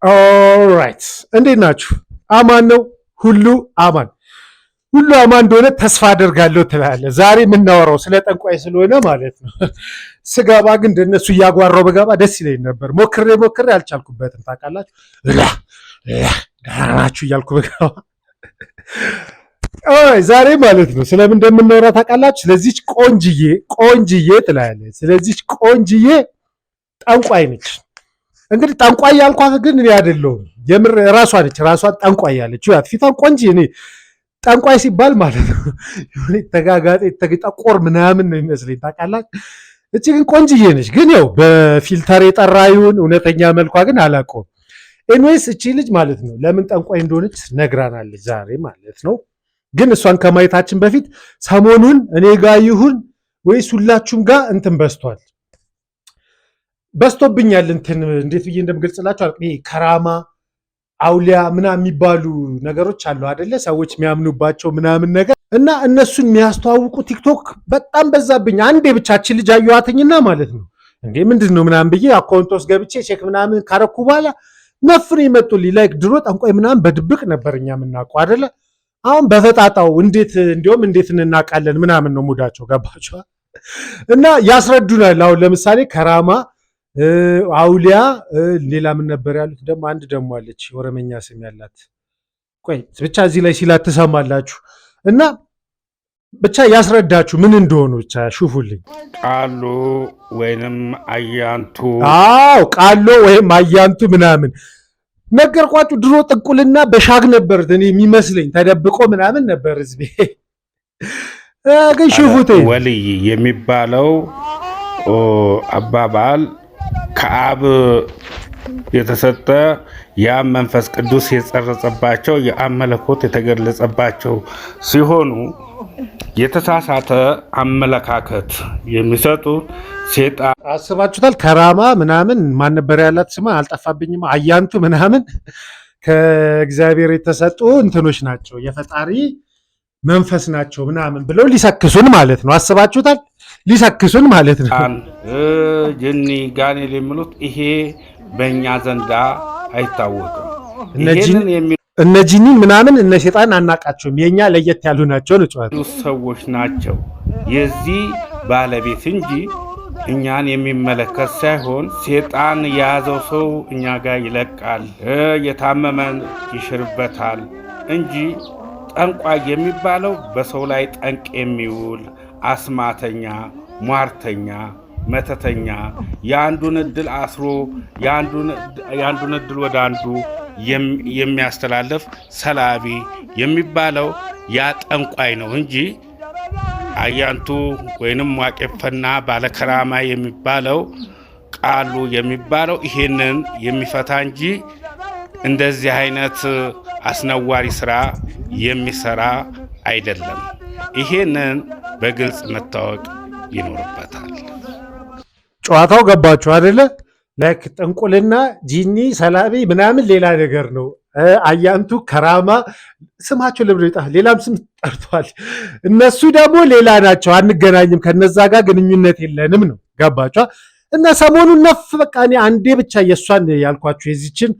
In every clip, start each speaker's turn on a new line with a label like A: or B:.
A: Alright፣ እንዴት ናችሁ? አማን ነው ሁሉ አማን፣ ሁሉ አማን እንደሆነ ተስፋ አደርጋለሁ ትላለህ። ዛሬ የምናወራው ስለ ጠንቋይ ስለሆነ ማለት ነው። ስገባ ግን እንደነሱ እያጓራው በገባ ደስ ይለኝ ነበር። ሞክሬ ሞክሬ አልቻልኩበትም። ታውቃላችሁ፣ ደህና ናችሁ እያልኩ በገባ ዛሬ ማለት ነው። ስለምን እንደምናወራ ታውቃላችሁ? ስለዚች ቆንጅዬ ቆንጅዬ ትላለህ። ስለዚች ቆንጅዬ ጠንቋይ ነች። እንግዲህ ጠንቋይ ያልኳት ግን እኔ አይደለሁም። የምር ራሷ ነች። ራሷን ጠንቋይ ያለችው ያት ፊቷን ቆንጅ። እኔ ጠንቋይ ሲባል ማለት ነው የሆነ የተጋጋጠ ጠቆር ምናምን ነው የሚመስለኝ ታውቃላችሁ። እቺ ግን ቆንጅዬ ነች። ግን ያው በ filter የጠራ ይሁን እውነተኛ መልኳ ግን አላውቀውም። Anyways፣ እቺ ልጅ ማለት ነው ለምን ጠንቋይ እንደሆነች ነግራናለች ዛሬ ማለት ነው። ግን እሷን ከማየታችን በፊት ሰሞኑን እኔ ጋ ይሁን ወይስ ሁላችሁም ጋር እንትን በዝቷል፣ በዝቶብኛል። እንትን እንዴት ብዬ እንደምገልጽላችሁ አላውቅም። ይሄ ከራማ፣ አውሊያ ምናምን የሚባሉ ነገሮች አሉ አደለ? ሰዎች የሚያምኑባቸው ምናምን ነገር እና እነሱን የሚያስተዋውቁ ቲክቶክ በጣም በዛብኝ። አንዴ ብቻችን ልጅ አየኋትኝና ማለት ነው እንዴ ምንድን ነው ምናምን ብዬ account ውስጥ ገብቼ check ምናምን ካረኩ በኋላ ነፍር ይመጡልኝ። Like ድሮ ጠንቋይ ምናምን በድብቅ ነበር እኛ የምናውቀው አደለ? አሁን በፈጣጣው እንዴት እንዲሁም እንዴት እንናቃለን ምናምን ነው ሙዳቸው። ገባችኋል? እና ያስረዱናል። አሁን ለምሳሌ ከራማ፣ አውሊያ፣ ሌላ ምን ነበር ያሉት ደግሞ? አንድ ደግሞ አለች ኦሮመኛ ስም ያላት። ቆይ ብቻ እዚህ ላይ ሲላት ትሰማላችሁ። እና ብቻ ያስረዳችሁ ምን እንደሆኑ ብቻ ሹፉልኝ።
B: ቃሉ ወይንም አያንቱ።
A: አዎ፣ ቃሎ ወይም አያንቱ ምናምን ነገርኳችሁ። ድሮ ጥንቁልና በሻግ ነበር እኔ የሚመስለኝ፣ ተደብቆ ምናምን ነበር ህዝቤ ግን ሽፉቴ
B: ወልይ የሚባለው አባባል ከአብ የተሰጠ፣ የአብ መንፈስ ቅዱስ የጸረጸባቸው፣ የአብ መለኮት የተገለጸባቸው ሲሆኑ የተሳሳተ አመለካከት የሚሰጡ ሴጣን
A: አስባችሁታል? ከራማ ምናምን ማን ነበር ያላት ስማ አልጠፋብኝም። አያንቱ ምናምን ከእግዚአብሔር የተሰጡ እንትኖች ናቸው፣ የፈጣሪ መንፈስ ናቸው ምናምን ብለው ሊሰክሱን ማለት ነው። አስባችሁታል? ሊሰክሱን ማለት ነው።
B: ጅኒ፣ ጋኔል የሚሉት ይሄ በእኛ ዘንዳ አይታወቅም። ይሄንን
A: እነ ጂኒ ምናምን እነ ሴጣን አናቃቸውም። የኛ ለየት ያሉ ናቸው ነው ጨዋታ።
B: የሚሉት ሰዎች ናቸው የዚህ ባለቤት እንጂ እኛን የሚመለከት ሳይሆን ሴጣን የያዘው ሰው እኛ ጋር ይለቃል፣ የታመመን ይሽርበታል እንጂ ጠንቋይ የሚባለው በሰው ላይ ጠንቅ የሚውል አስማተኛ፣ ሟርተኛ፣ መተተኛ፣ የአንዱን እድል አስሮ የአንዱን እድል ወደ አንዱ የሚያስተላልፍ ሰላቢ የሚባለው ያ ጠንቋይ ነው እንጂ አያንቱ ወይንም ዋቄፈና ባለከራማ የሚባለው፣ ቃሉ የሚባለው ይሄንን የሚፈታ እንጂ እንደዚህ አይነት አስነዋሪ ስራ የሚሰራ አይደለም። ይሄንን በግልጽ መታወቅ ይኖርበታል።
A: ጨዋታው ገባችሁ አይደለ? Like ጥንቁልና፣ ጂኒ፣ ሰላቢ ምናምን ሌላ ነገር ነው። አያንቱ፣ ከራማ ስማቸው ለምንድን ነው የጠፋ? ሌላም ስም ጠርቷል። እነሱ ደግሞ ሌላ ናቸው። አንገናኝም፣ ከነዛ ጋር ግንኙነት የለንም ነው። ገባችኋ? እና ሰሞኑን ነፍ በቃ እኔ አንዴ ብቻ የእሷን ያልኳችሁ የዚችን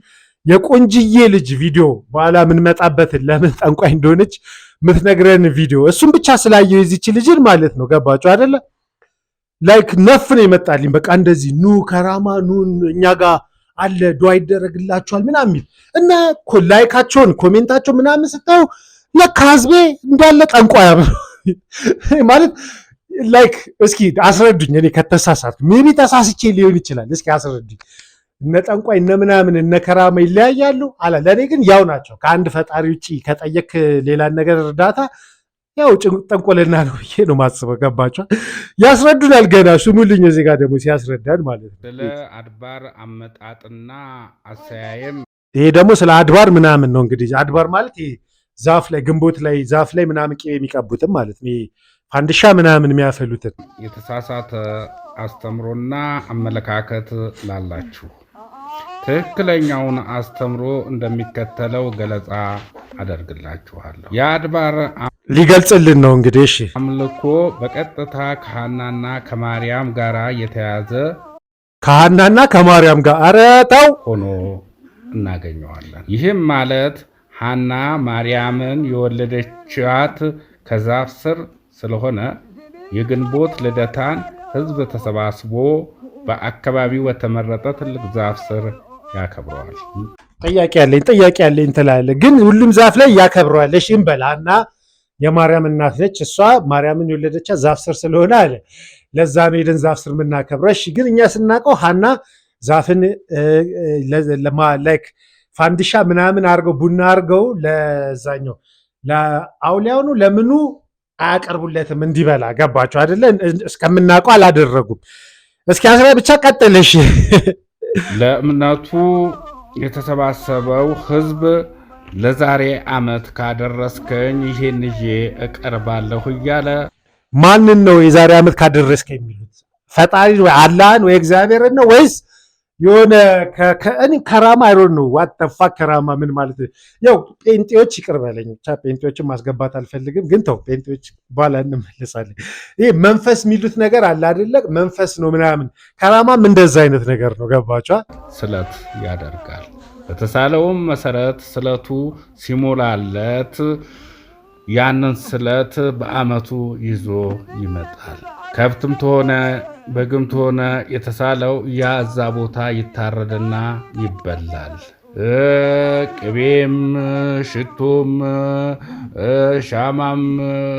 A: የቆንጅዬ ልጅ ቪዲዮ፣ በኋላ የምንመጣበትን ለምን ጠንቋይ እንደሆነች የምትነግረን ቪዲዮ፣ እሱን ብቻ ስላየው የዚች ልጅን ማለት ነው። ገባችሁ አይደለ? Like ነፍ ነው የመጣልኝ። በቃ እንደዚህ ኑ ከራማ ኑ እኛ ጋር አለ ዱዓ ይደረግላችኋል ምናምን የሚል እና like ኣቸውን comment ኣቸው ምናምን ስታዩ ለካ ህዝቤ እንዳለ ጠንቋያ ማለት like እስኪ አስረዱኝ። እኔ ከተሳሳትኩ maybe ተሳስቼ ሊሆን ይችላል። እስኪ አስረዱኝ። እነ ጠንቋይ እነ ምናምን እነ ከራማ ይለያያሉ አላ ለእኔ ግን ያው ናቸው። ከአንድ ፈጣሪ ውጭ ከጠየክ ሌላን ነገር እርዳታ ያው ጥንቁልና ነው ብዬ ነው ማስበው። ገባችኋል? ያስረዱናል። ገና ስሙልኝ። እዚህ ጋር ደግሞ ሲያስረዳን ማለት ነው።
B: ስለ አድባር አመጣጥና አሰያየም
A: ይሄ ደግሞ ስለ አድባር ምናምን ነው። እንግዲህ አድባር ማለት ይሄ ዛፍ ላይ ግንቦት ላይ ዛፍ ላይ ምናምን ቅቤ የሚቀቡትም ማለት ነው። ይሄ ፋንድሻ ምናምን የሚያፈሉትን።
B: የተሳሳተ አስተምሮና አመለካከት ላላችሁ ትክክለኛውን አስተምሮ እንደሚከተለው ገለጻ አደርግላችኋለሁ። የአድባር
A: ሊገልጽልን ነው እንግዲህ። እሺ።
B: አምልኮ በቀጥታ ከሐናና ከማርያም ጋር የተያዘ
A: ከሐናና ከማርያም ጋር፣ ኧረ ተው።
B: ሆኖ እናገኘዋለን። ይህም ማለት ሐና ማርያምን የወለደቻት ከዛፍ ስር ስለሆነ የግንቦት ልደታን ሕዝብ ተሰባስቦ በአካባቢው በተመረጠ ትልቅ ዛፍ ስር ያከብረዋል።
A: ጥያቄ ያለኝ፣ ጥያቄ ያለኝ ትላለህ፣ ግን ሁሉም ዛፍ ላይ ያከብረዋል። እሺ እንበል ሐና የማርያም እናት ነች። እሷ ማርያምን የወለደቻት ዛፍ ስር ስለሆነ አለ፣ ለዛ ነው ሄደን ዛፍ ስር የምናከብረው። እሺ፣ ግን እኛ ስናውቀው ሐና ዛፍን like ፋንዲሻ ምናምን አድርገው፣ ቡና አድርገው ለዛኛው ለአውሊያውኑ ለምኑ አያቀርቡለትም እንዲበላ። ገባቸው አይደለ? እስከምናውቀው አላደረጉም። እስኪ አስራ ብቻ ቀጥልሽ።
B: ለእምነቱ የተሰባሰበው ሕዝብ ለዛሬ ዓመት ካደረስከኝ ይሄን ይዤ እቀርባለሁ እያለ
A: ማንን ነው የዛሬ ዓመት ካደረስከ የሚሉት? ፈጣሪ ወይ አላህን ወይ እግዚአብሔርን ነው ወይስ የሆነ ከእኔ ከራማ? I don't know what the fuck ከራማ ምን ማለት? ያው ጴንጤዎች ይቅር በለኝ ብቻ፣ ጴንጤዎችን ማስገባት አልፈልግም፣ ግን ተው፣ ጴንጤዎች በኋላ እንመለሳለን። ይሄ መንፈስ የሚሉት ነገር አለ አይደለ? መንፈስ ነው ምናምን፣ ከራማም እንደዛ አይነት ነገር ነው። ገባችኋ?
B: ስለት ያደርጋል። በተሳለውም መሰረት ስለቱ ሲሞላለት ያንን ስለት በዓመቱ ይዞ ይመጣል። ከብትም ተሆነ በግም ተሆነ የተሳለው ያ እዛ ቦታ ይታረድና ይበላል። ቅቤም፣ ሽቶም፣ ሻማም፣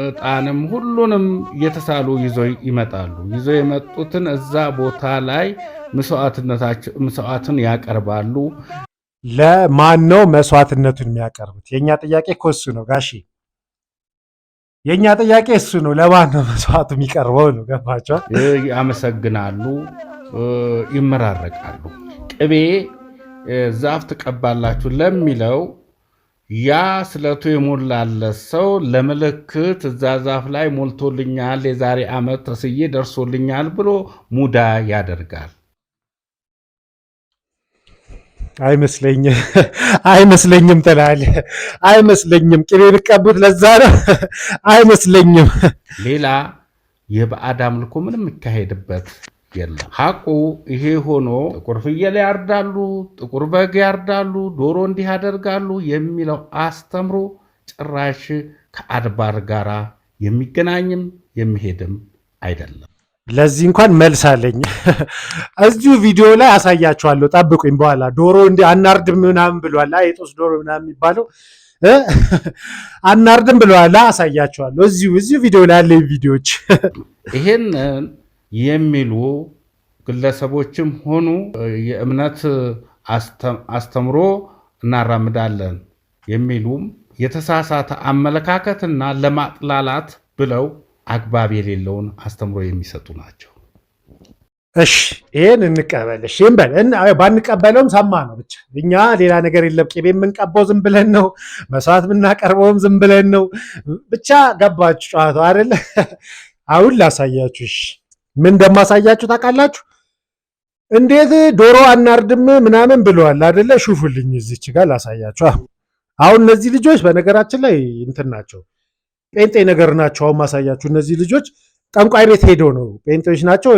B: ዕጣንም ሁሉንም እየተሳሉ ይዘው ይመጣሉ። ይዘው የመጡትን እዛ ቦታ ላይ መስዋዕትን ያቀርባሉ።
A: ለማን ነው መስዋዕትነቱን የሚያቀርቡት? የእኛ ጥያቄ እኮ እሱ ነው ጋሺ። የእኛ ጥያቄ እሱ ነው። ለማን ነው መስዋዕቱ የሚቀርበው ነው። ገባችኋል?
B: ያመሰግናሉ፣ ይመራረቃሉ። ቅቤ ዛፍ ትቀባላችሁ ለሚለው ያ ስለቱ የሞላለት ሰው ለምልክት እዛ ዛፍ ላይ ሞልቶልኛል፣ የዛሬ ዓመት ተስዬ ደርሶልኛል ብሎ ሙዳ ያደርጋል።
A: አይመስለኝም፣ አይመስለኝም ትላለህ። አይመስለኝም። ቅቤ ቢቀቡት ለዛ ነው። አይመስለኝም።
B: ሌላ የባዕድ አምልኮ ምንም የሚካሄድበት የለም። ሐቁ ይሄ ሆኖ ጥቁር ፍየል ያርዳሉ፣ ጥቁር በግ ያርዳሉ፣ ዶሮ እንዲህ ያደርጋሉ የሚለው አስተምሮ ጭራሽ ከአድባር ጋር የሚገናኝም የሚሄድም አይደለም።
A: ለዚህ እንኳን መልስ አለኝ። እዚሁ ቪዲዮ ላይ አሳያችኋለሁ። ጠብቁኝ። በኋላ ዶሮ እንዲ አናርድም ምናምን ብሏል። የጦስ ዶሮ ምናምን የሚባለው አናርድም ብለዋል። አሳያችኋለሁ። እዚሁ ቪዲዮ ላይ ያለኝ ቪዲዮዎች።
B: ይሄንን የሚሉ ግለሰቦችም ሆኑ የእምነት አስተምሮ እናራምዳለን የሚሉም የተሳሳተ አመለካከትና ለማጥላላት ብለው አግባብ የሌለውን አስተምሮ የሚሰጡ ናቸው።
A: እሺ፣ ይሄን እንቀበል። እሺ እንበል፣ ባንቀበለውም ሰማ ነው ብቻ። እኛ ሌላ ነገር የለም። ቅቤ የምንቀባው ዝም ብለን ነው። መስዋዕት የምናቀርበውም ዝም ብለን ነው። ብቻ ገባችሁ ጨዋታው አይደለ? አሁን ላሳያችሁ። እሺ፣ ምን እንደማሳያችሁ ታውቃላችሁ? እንዴት ዶሮ አናርድም ምናምን ብለዋል አይደለ? ሹፉልኝ፣ እዚች ጋር ላሳያችሁ። አሁን እነዚህ ልጆች በነገራችን ላይ እንትን ናቸው፣ ጴንጤ ነገር ናቸው። አሁን ማሳያችሁ እነዚህ ልጆች ጠንቋይ ቤት ሄደው ነው፣ ጴንጤዎች ናቸው።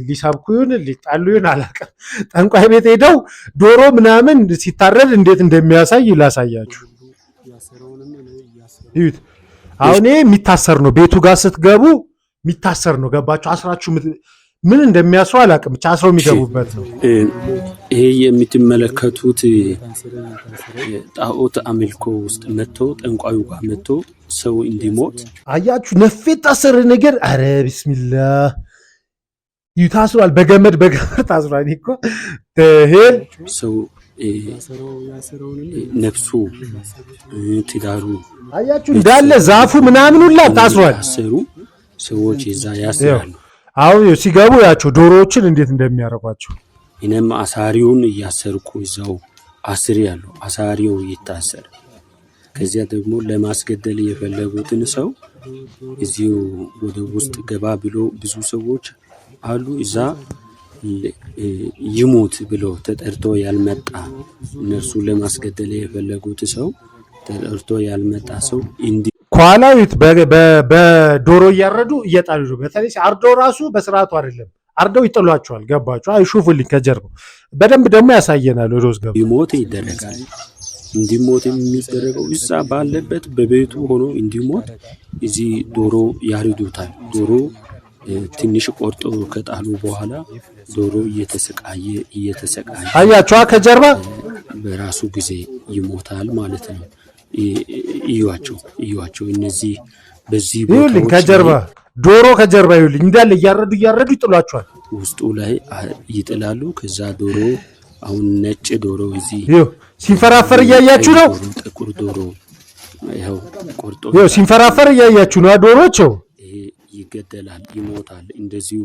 A: ሊሰብኩ ይሁን ሊጣሉ ይሁን አላውቅም። ጠንቋይ ቤት ሄደው ዶሮ ምናምን ሲታረድ እንዴት እንደሚያሳይ ላሳያችሁ። እዩት። አሁን ይሄ የሚታሰር ነው። ቤቱ ጋር ስትገቡ የሚታሰር ነው። ገባችሁ? አስራችሁ ምን እንደሚያስሩ አላውቅም። ብቻ አስረው የሚገቡበት ነው።
C: ይሄ የምትመለከቱት ጣዖት አምልኮ ውስጥ መጥቶ፣ ጠንቋዩ ጋር መጥቶ ሰው እንዲሞት
A: አያችሁ፣ ነፌ ታሰረ ነገር። አረ ቢስሚላህ፣ ይህ ታስሯል፣ በገመድ በገመድ ታስሯል። እኔ እኮ ትሄል
C: ሰው ነፍሱ፣ ትዳሩ
A: አያችሁ፣ እንዳለ ዛፉ ምናምን ሁላ ታስሯል።
C: ታሰሩ ሰዎች እዛ ያስራሉ።
A: አሁን ሲገቡ ያቸው ዶሮዎችን እንዴት እንደሚያደርጓቸው።
C: እኔም አሳሪውን እያሰርኩ እዛው አስር ያለው አሳሪው ይታሰር። ከዚያ ደግሞ ለማስገደል የፈለጉትን ሰው እዚሁ ወደ ውስጥ ገባ ብሎ ብዙ ሰዎች አሉ። እዛ ይሙት ብሎ ተጠርቶ ያልመጣ፣ እነርሱ ለማስገደል የፈለጉት ሰው ተጠርቶ ያልመጣ ሰው እንዲ
A: ከኋላዊት በዶሮ እያረዱ እየጣሉ ነው። በተለይ አርዶ ራሱ በስርዓቱ አይደለም። አርደው ይጥሏቸዋል። ገባችሁ? አይ ሹፉልኝ፣ ከጀርባው በደንብ ደግሞ ያሳየናል። ወደ ውስጥ ገባ
C: እንዲሞት ይደረጋል። እንዲሞት የሚደረገው እዛ ባለበት በቤቱ ሆኖ እንዲሞት እዚህ ዶሮ ያርዱታል። ዶሮ ትንሽ ቆርጦ ከጣሉ በኋላ ዶሮ እየተሰቃየ እየተሰቃየ
A: አያችኋ? ከጀርባ
C: በራሱ ጊዜ ይሞታል ማለት ነው። እዩዋቸው፣ እዩዋቸው እነዚህ በዚህ
A: ይኸውልኝ፣
C: ቦታዎች
A: ከጀርባ
C: ላይ
A: ዶሮ ከጀርባ ይኸውልኝ፣ እንዳለ እያረዱ እያረዱ ይጥሏቸዋል።
C: ውስጡ ላይ ይጥላሉ። ከዛ ዶሮ አሁን ነጭ ዶሮ እዚህ
A: ይኸው ሲንፈራፈር እያያችሁ ነው።
C: ዶሮ፣ ጥቁር ዶሮ ይኸው ቆርጦ
A: ይኸው ሲንፈራፈር እያያችሁ ነው። ዶሮች
C: ይሄ ይገደላል፣ ይሞታል፣ እንደዚሁ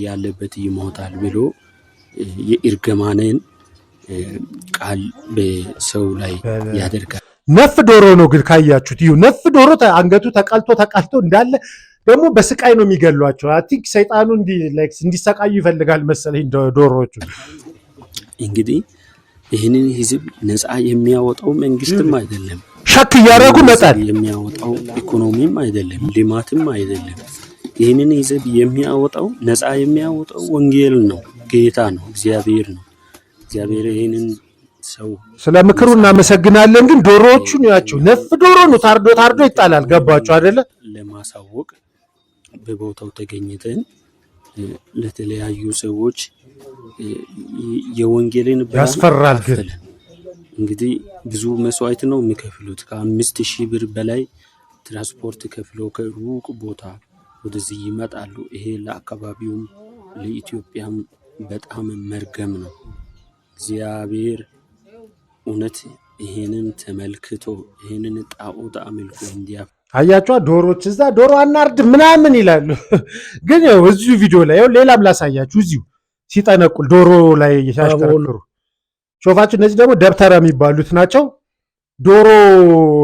C: ያለበት ይሞታል ብሎ የእርግማንን ቃል በሰው ላይ ያደርጋል።
A: ነፍ ዶሮ ነው ግን ካያችሁት፣ ይኸው ነፍ ዶሮ አንገቱ ተቀልቶ ተቀልቶ እንዳለ ደግሞ በስቃይ ነው የሚገሏቸው። I think ሰይጣኑ like እንዲሰቃዩ ይፈልጋል መሰለኝ ዶሮዎቹ።
C: እንግዲህ ይህንን ህዝብ ነፃ የሚያወጣው መንግስትም አይደለም፣
A: ሸክ እያደረጉ መጣል
C: የሚያወጣው ኢኮኖሚም አይደለም፣ ልማትም አይደለም። ይህንን ህዝብ የሚያወጣው ነፃ የሚያወጣው ወንጌል ነው፣ ጌታ ነው፣ እግዚአብሔር ነው። እግዚአብሔር ይህንን ሰው
A: ስለ ምክሩ እናመሰግናለን። ግን ዶሮዎቹን ያቸው ነፍ ዶሮ ነው ታርዶ ታርዶ ይጣላል። ገባችሁ አይደለ?
C: ለማሳወቅ በቦታው ተገኝተን ለተለያዩ ሰዎች የወንጌልን ብርሃን
A: ያስፈራል ግን።
C: አካፈልን። እንግዲህ ብዙ መስዋዕት ነው የሚከፍሉት። ከ5,000 ብር በላይ ትራንስፖርት ከፍለው ከሩቅ ቦታ ወደዚህ ይመጣሉ። ይሄ ለአካባቢውም ለኢትዮጵያም በጣም መርገም ነው። እግዚአብሔር እውነት ይሄንን ተመልክቶ ይሄንን ጣዖት አምልኮ እንዲያ
A: አያቸዋ ዶሮች እዛ ዶሮ አናርድ ምናምን ይላሉ። ግን ያው እዚሁ ቪዲዮ ላይ ያው ሌላም ላሳያችሁ። እዚሁ ሲጠነቁል ዶሮ ላይ ሲያሽከረክሩ ሾፋችሁ። እነዚህ ደግሞ ደብተራ የሚባሉት ናቸው። ዶሮ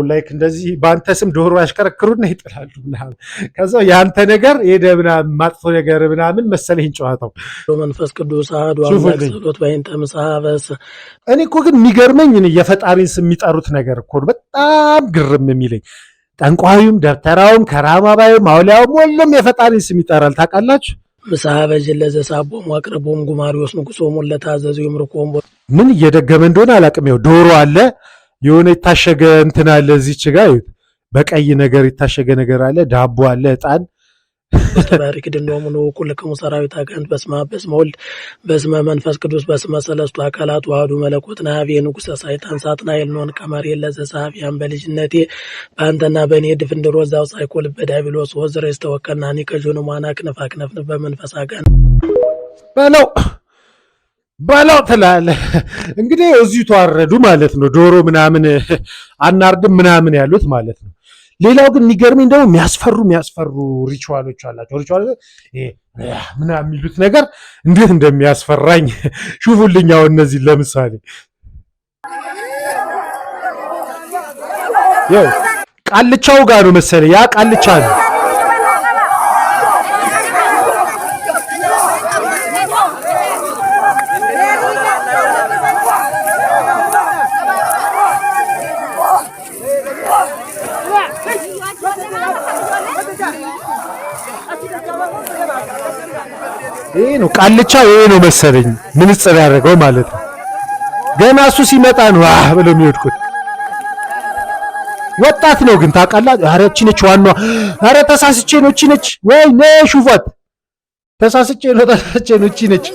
A: like እንደዚህ በአንተ ስም ዶሮ ያሽከረክሩና ይጥላሉ ምናምን። ከዛ የአንተ ነገር ሄደ ምናምን ማጥፎ ነገር ምናምን መሰለኝ ጨዋታው።
D: መንፈስ ቅዱስ አሐዱ አምላክ
A: ሹፉልኝ።
D: ጸሎት በእንተ ምጽሐ በስ
A: እኔ እኮ ግን የሚገርመኝ እኔ የፈጣሪን ስም የሚጠሩት ነገር እኮ ነው በጣም ግርም የሚለኝ። ጠንቋዩም፣ ደብተራውም፣ ከራማባዩም፣ አውሊያውም ሁሉም የፈጣሪን ስም ይጠራል። ታውቃላችሁ?
D: ምጽሐ በጅለ ዘሳቦም አቅርቦም ጉማሪዎስ ንጉሶም ለታዘዙ ይምርኮም
A: ምን እየደገመ እንደሆነ አላውቅም። ይኸው ዶሮ አለ፣ የሆነ የታሸገ እንትን አለ እዚች ጋ ይኸው በቀይ ነገር የታሸገ ነገር አለ፣ ዳቦ አለ፣ ዕጣን
D: ተባሪክ ድኖሙ ንዑ ኩልክሙ ሰራዊት አጋንንት በስመ አብ በስመ ወልድ በስመ መንፈስ ቅዱስ በስመ ሰለስቱ አካላት ዋህዱ መለኮት ናሀቤ ንጉሰ ሳይጣን ሳጥናኤል ኖን ቀመር ለዘጸሐፊያን በልጅነቴ በአንተና በእኔ ድፍንድሮ ዛው ሳይኮል በዳቢሎስ ወዝረ ዝተወከልናኒ ከጆኑ ማና ክነፍ አክነፍን በመንፈስ አጋንንት
A: በለው በለው ትላለህ። እንግዲህ እዚሁ ተዋረዱ ማለት ነው። ዶሮ ምናምን አናርድም ምናምን ያሉት ማለት ነው። ሌላው ግን የሚገርመኝ ደግሞ የሚያስፈሩ የሚያስፈሩ ritual ኦች አላቸው። Ritual ይሄ ምናምን የሚሉት ነገር እንዴት እንደሚያስፈራኝ ሹፉልኝ። አሁን እነዚህ ለምሳሌ ይኸው ቃልቻው ጋር ነው መሰለኝ፣ ያ ቃልቻ ነው። ይሄ ነው ቃልቻው፣ ይሄ ነው መሰለኝ ምንጽር ያደረገው ማለት ነው። ገና እሱ ሲመጣ ነው አህ ብለው የሚወድቁት። ወጣት ነው ግን ታውቃለህ። ኧረ እቺ ነች ዋናዋ። ኧረ ተሳስቼ ነው እቺ ነች። ወይኔ ሹፏት፣ ተሳስቼ ነው ተሳስቼ ነው እቺ ነች።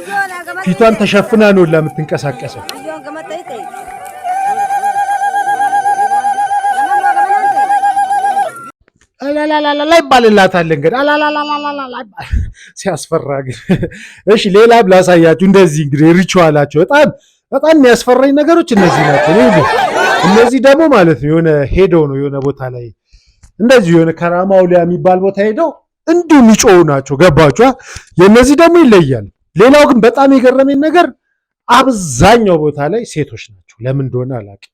A: ፊቷን ተሸፍና ነው ለምትንቀሳቀሰው። አላላላላ ይባልላታል እንግዲህ አላላላላላ ሲያስፈራ ግን። እሺ ሌላም ላሳያችሁ። እንደዚህ እንግዲህ ritual ኣቸው በጣም በጣም የሚያስፈራኝ ነገሮች እነዚህ ናቸው። እኔ እነዚህ ደግሞ ማለት ነው የሆነ ሄደው ነው የሆነ ቦታ ላይ እንደዚህ የሆነ ከራማውሊያ የሚባል ቦታ ሄደው እንዲሁ የሚጮሁ ናቸው። ገባችሁ? የእነዚህ ደግሞ ይለያል። ሌላው ግን በጣም የገረመኝ ነገር አብዛኛው ቦታ ላይ ሴቶች ናቸው። ለምን እንደሆነ አላውቅም።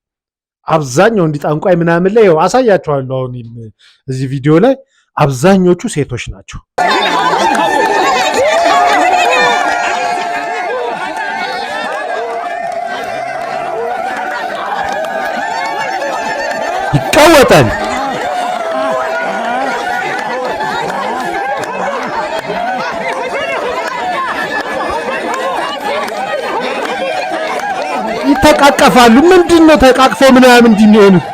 A: አብዛኛው እንዲህ ጠንቋይ ምናምን ላይ ያው አሳያቸዋለሁ። አሁን እዚህ ቪዲዮ ላይ አብዛኞቹ ሴቶች ናቸው። ይቀወጣል። ይተቃቀፋሉ። ምንድን ነው ተቃቅፈው ምናምን እንዲህ የሚሆኑት?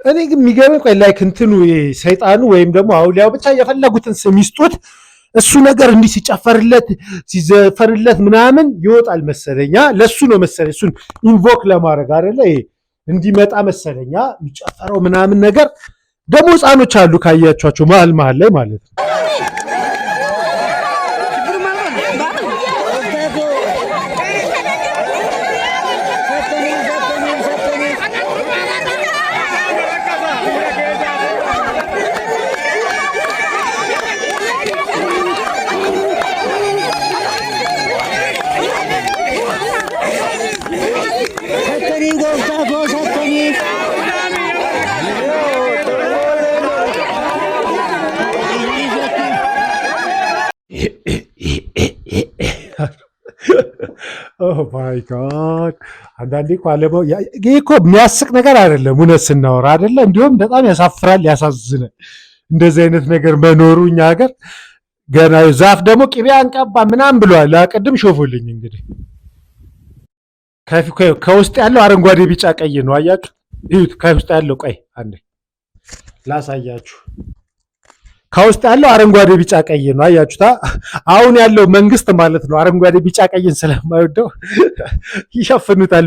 A: እኔ ግን የሚገርመኝ ቆይ like እንትኑ ይሄ ሰይጣኑ ወይም ደግሞ አውሊያው ብቻ የፈለጉትን ስም ይስጡት፣ እሱ ነገር እንዲህ ሲጨፈርለት ሲዘፈርለት ምናምን ይወጣል መሰለኛ። ለሱ ነው መሰለኝ እሱን invoke ለማድረግ አይደለ ይሄ እንዲመጣ መሰለኛ የሚጨፈረው ምናምን ነገር። ደግሞ ህፃኖች አሉ ካያቸዋቸው መሀል መሀል ላይ ማለት ነው። Oh my God! አንዳንዴ እኮ አለመው ይሄ እኮ የሚያስቅ ነገር አይደለም፣ እውነት ስናወራ አይደለ? እንዲሁም በጣም ያሳፍራል፣ ያሳዝናል። እንደዚህ አይነት ነገር መኖሩ እኛ ሀገር ገና ዛፍ ደግሞ ቅቤ አንቀባ ምናምን ብለዋል። ቅድም ሾፉልኝ እንግዲህ ከውስጥ ያለው አረንጓዴ፣ ቢጫ፣ ቀይ ነው። አያችሁ? እዩት። ከውስጥ ያለው ቀይ አንዴ ላሳያችሁ። ከውስጥ ያለው አረንጓዴ ቢጫ ቀይ ነው። አያችሁታ? አሁን ያለው መንግስት ማለት ነው አረንጓዴ ቢጫ ቀይን ስለማይወደው ይሸፍኑታል።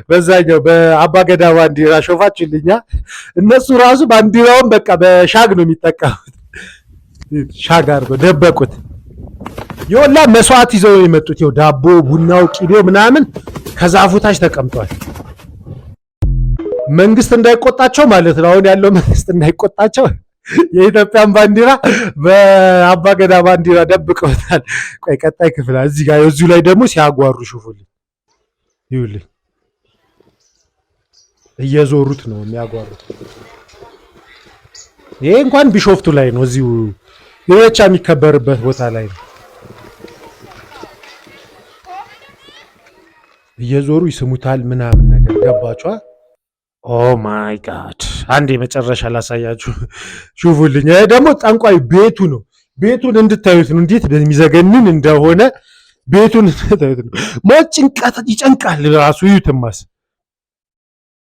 A: በዛኛው በአባገዳ ባንዲራ ሾፋችሁልኛ። እነሱ ራሱ ባንዲራውን በቃ በሻግ ነው የሚጠቀሙት። ሻግ አድርገው ደበቁት። የወላ መስዋዕት ይዘው የመጡት ይኸው ዳቦ፣ ቡናው፣ ቂቤው ምናምን ከዛፉ ታች ተቀምጧል። መንግስት እንዳይቆጣቸው ማለት ነው። አሁን ያለው መንግስት እንዳይቆጣቸው የኢትዮጵያን ባንዲራ በአባገዳ ባንዲራ ደብቀውታል። ቆይ ቀጣይ ክፍል እዚህ ጋር እዚሁ ላይ ደግሞ ሲያጓሩ ሹፉልኝ፣ ይኸውልኝ እየዞሩት ነው የሚያጓሩት። ይሄ እንኳን ቢሾፍቱ ላይ ነው፣ እዚሁ ኢሬቻ የሚከበርበት ቦታ ላይ ነው። እየዞሩ ይስሙታል ምናምን ነገር ገባችኋ? Oh my God! አንድ የመጨረሻ ላሳያችሁ፣ ሹፉልኝ። ይሄ ደግሞ ጠንቋይ ቤቱ ነው። ቤቱን እንድታዩት ነው፣ እንዴት በሚዘገንን እንደሆነ ቤቱን እንድታዩት ነው። ሞት ጭንቀት ይጨንቃል ራሱ። እዩትማስ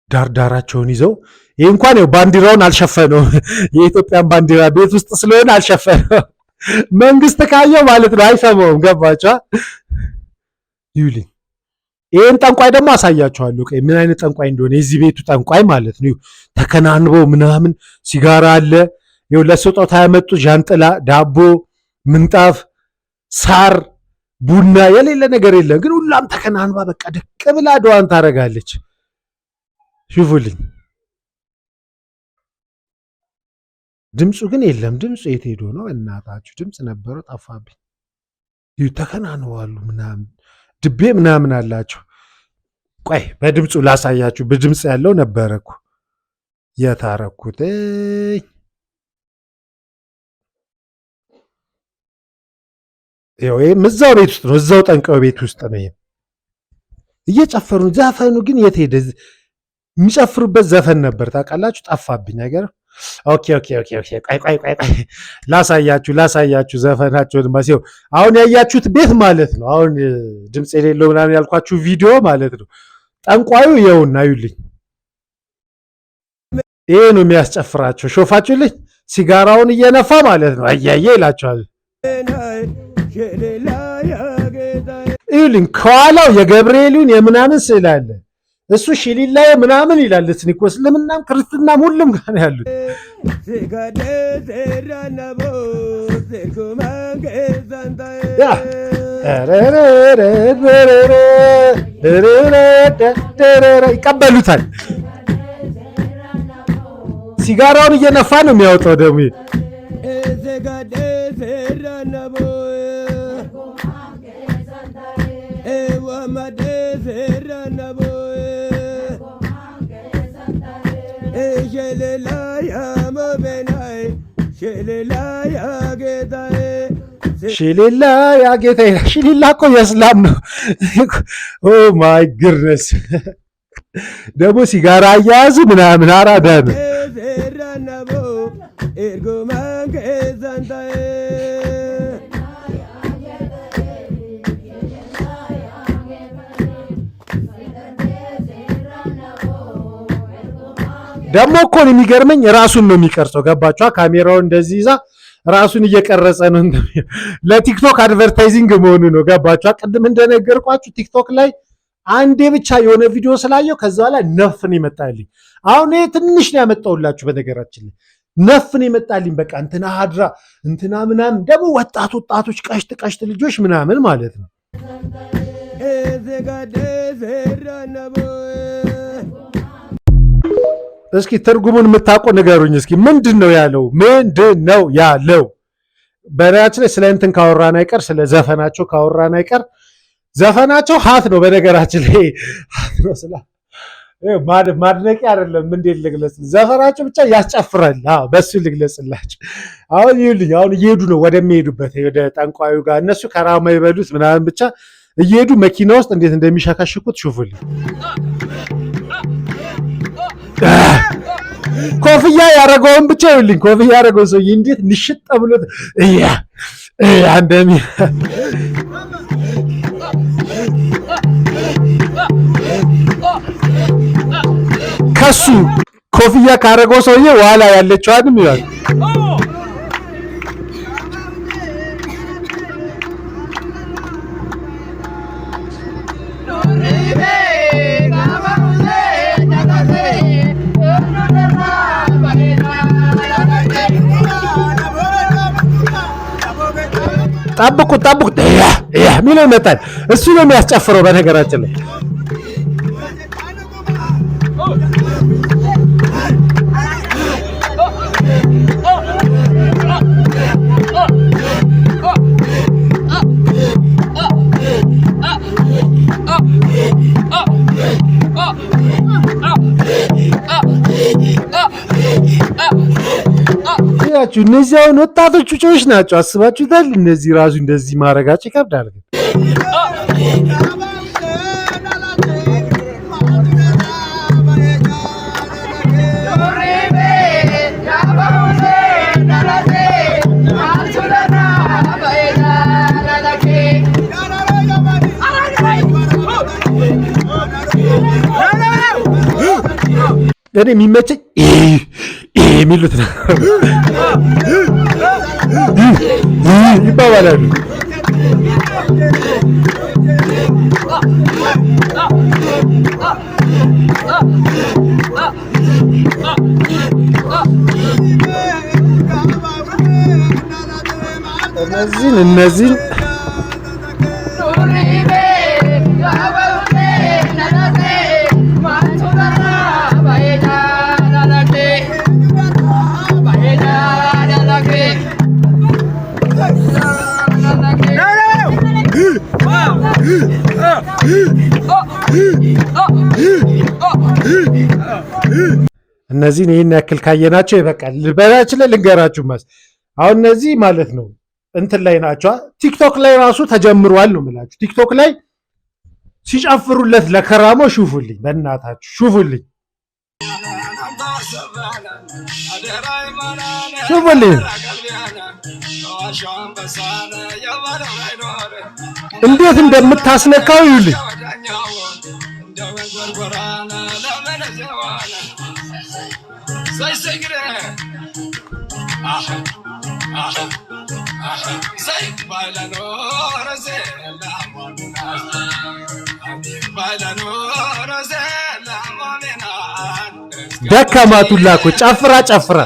A: ዳርዳራቸውን ይዘው ይህ እንኳን ያው ባንዲራውን አልሸፈነውም። የኢትዮጵያን ባንዲራ ቤት ውስጥ ስለሆነ አልሸፈነውም። መንግስት ካየው ማለት ነው አይሰማውም። ገባችኋ? ይዩልኝ። ይሄን ጠንቋይ ደግሞ አሳያችኋለሁ። ቆይ ምን አይነት ጠንቋይ እንደሆነ የዚህ ቤቱ ጠንቋይ ማለት ነው። ተከናንበው ምናምን ሲጋራ አለ። ይኸው ለስጦታ ያመጡት ዣንጥላ፣ ዳቦ፣ ምንጣፍ፣ ሳር፣ ቡና የሌለ ነገር የለም። ግን ሁላም ተከናንባ በቃ ደቅ ብላ ድዋን ታደርጋለች። ሽፉልኝ። ድምፁ ግን የለም። ድምፁ የት ሄዶ ነው? እናታችሁ ድምፅ ነበረው ጠፋብኝ። ተከናንበዋሉ ምናምን ድቤ ምናምን አላቸው። ቆይ በድምፁ ላሳያችሁ። በድምፅ ያለው ነበረ እኮ የታረኩት። ይኸው እዛው ቤት ውስጥ ነው፣ እዛው ጠንቀው ቤት ውስጥ ነው። ይሄም እየጨፈሩ ዘፈኑ ግን የት ሄደ? የሚጨፍሩበት ዘፈን ነበር ታውቃላችሁ፣ ጠፋብኝ ነገር። Okay okay okay okay። ቆይ ቆይ ቆይ ቆይ ላሳያችሁ ላሳያችሁ ዘፈናቸውን ማሲው አሁን ያያችሁት ቤት ማለት ነው። አሁን ድምፅ የሌለው ምናምን ያልኳችሁ ቪዲዮ ማለት ነው። ጠንቋዩ ይኸውና እዩልኝ፣ ይሄ ነው የሚያስጨፍራቸው። ሾፋችሁልኝ፣ ሲጋራውን እየነፋ ማለት ነው። አያየ ይላቸዋል። እዩልኝ፣ ከኋላው የገብርኤሉን የምናምን ስዕል አለ። እሱ ሽሊላዬ ምናምን ይላል። እስኒኮ እስልምናም ክርስትናም ሁሉም ጋር ነው ያሉት። ይቀበሉታል። ሲጋራውን እየነፋ ነው የሚያወጣው ደግሞ ሽሊላ ያ ጌታ ይላል። ሽሊላ እኮ የእስላም ነው። Oh my goodness! ደግሞ ሲጋራ አያያዙ ምናምን አራዳ ነው።
E: Ergumaan keessan ta'e.
A: ደግሞ እኮ ነው የሚገርመኝ፣ ራሱን ነው የሚቀርጸው። ገባችኋ? ካሜራውን እንደዚህ ይዛ ራሱን እየቀረጸ ነው። ለቲክቶክ advertising መሆኑ ነው። ገባችኋ? ቅድም እንደነገርኳችሁ ቲክቶክ ላይ አንዴ ብቻ የሆነ ቪዲዮ ስላየው ከዛ በኋላ ነፍ ነው ይመጣልኝ። አሁን ይሄ ትንሽ ነው ያመጣሁላችሁ። በነገራችን ላይ ነፍ ነው ይመጣልኝ። በቃ እንትና ሀድራ እንትና ምናምን ደግሞ ወጣት ወጣቶች ቀሽት ቀሽት ልጆች ምናምን ማለት ነው።
E: Ezegadde seerranna boo'e.
A: እስኪ ትርጉሙን የምታውቁ ንገሩኝ። እስኪ ምንድን ነው ያለው? ምንድን ነው ያለው? በነገራችን ላይ ስለ እንትን ካወራን አይቀር፣ ስለ ዘፈናቸው ካወራን አይቀር፣ ዘፈናቸው hot ነው። በነገራችን ላይ hot ነው ስላ ማድነቂያ አይደለም። እንዴት ልግለጽ? ዘፈናቸው ብቻ ያስጨፍራል። አዎ በሱ ልግለጽላችሁ። አሁን ይኸውልኝ፣ አሁን እየሄዱ ነው ወደሚሄዱበት ወደ ጠንቋዩ ጋር፣ እነሱ ከራማ ይበሉት ምናምን ብቻ እየሄዱ መኪና ውስጥ እንዴት እንደሚሸከሽኩት ሹፉልኝ። ኮፍያ ያደረገውን ብቻ ይኸውልኝ፣ ኮፍያ ያደረገውን ሰውዬ እንዴት ንሽጥ ብሎት እያ እያ እንደሚ ከሱ ኮፍያ ካደረገው ሰውዬ ኋላ ያለችዋንም ይላል። ጠብቁ ጠብቁ የሚለው ይመጣል። እሱ ነው የሚያስጨፍረው በነገራችን ላይ። ያችሁ እነዚህ አሁን ወጣቶች ጩጮች ናቸው። አስባችሁታል? እነዚህ ራሱ እንደዚህ ማድረጋቸው ይከብዳል። ግን እኔ የሚመቸኝ የሚሉት ነው ይባባላሉ። እነዚህን እነዚህን ይህን ያክል ካየናቸው ይበቃል። በላችን ላይ ልንገራችሁ ማስ አሁን እነዚህ ማለት ነው እንትን ላይ ናቸው። ቲክቶክ ላይ ራሱ ተጀምሯል ነው የምላችሁ። ቲክቶክ ላይ ሲጨፍሩለት ለከራሞ ሹፉልኝ፣ በእናታችሁ ሹፉልኝ፣ ሹፉልኝ እንዴት እንደምታስነካው ይዩልኝ። ደከማቱላ እኮ ጨፍራ ጨፍራ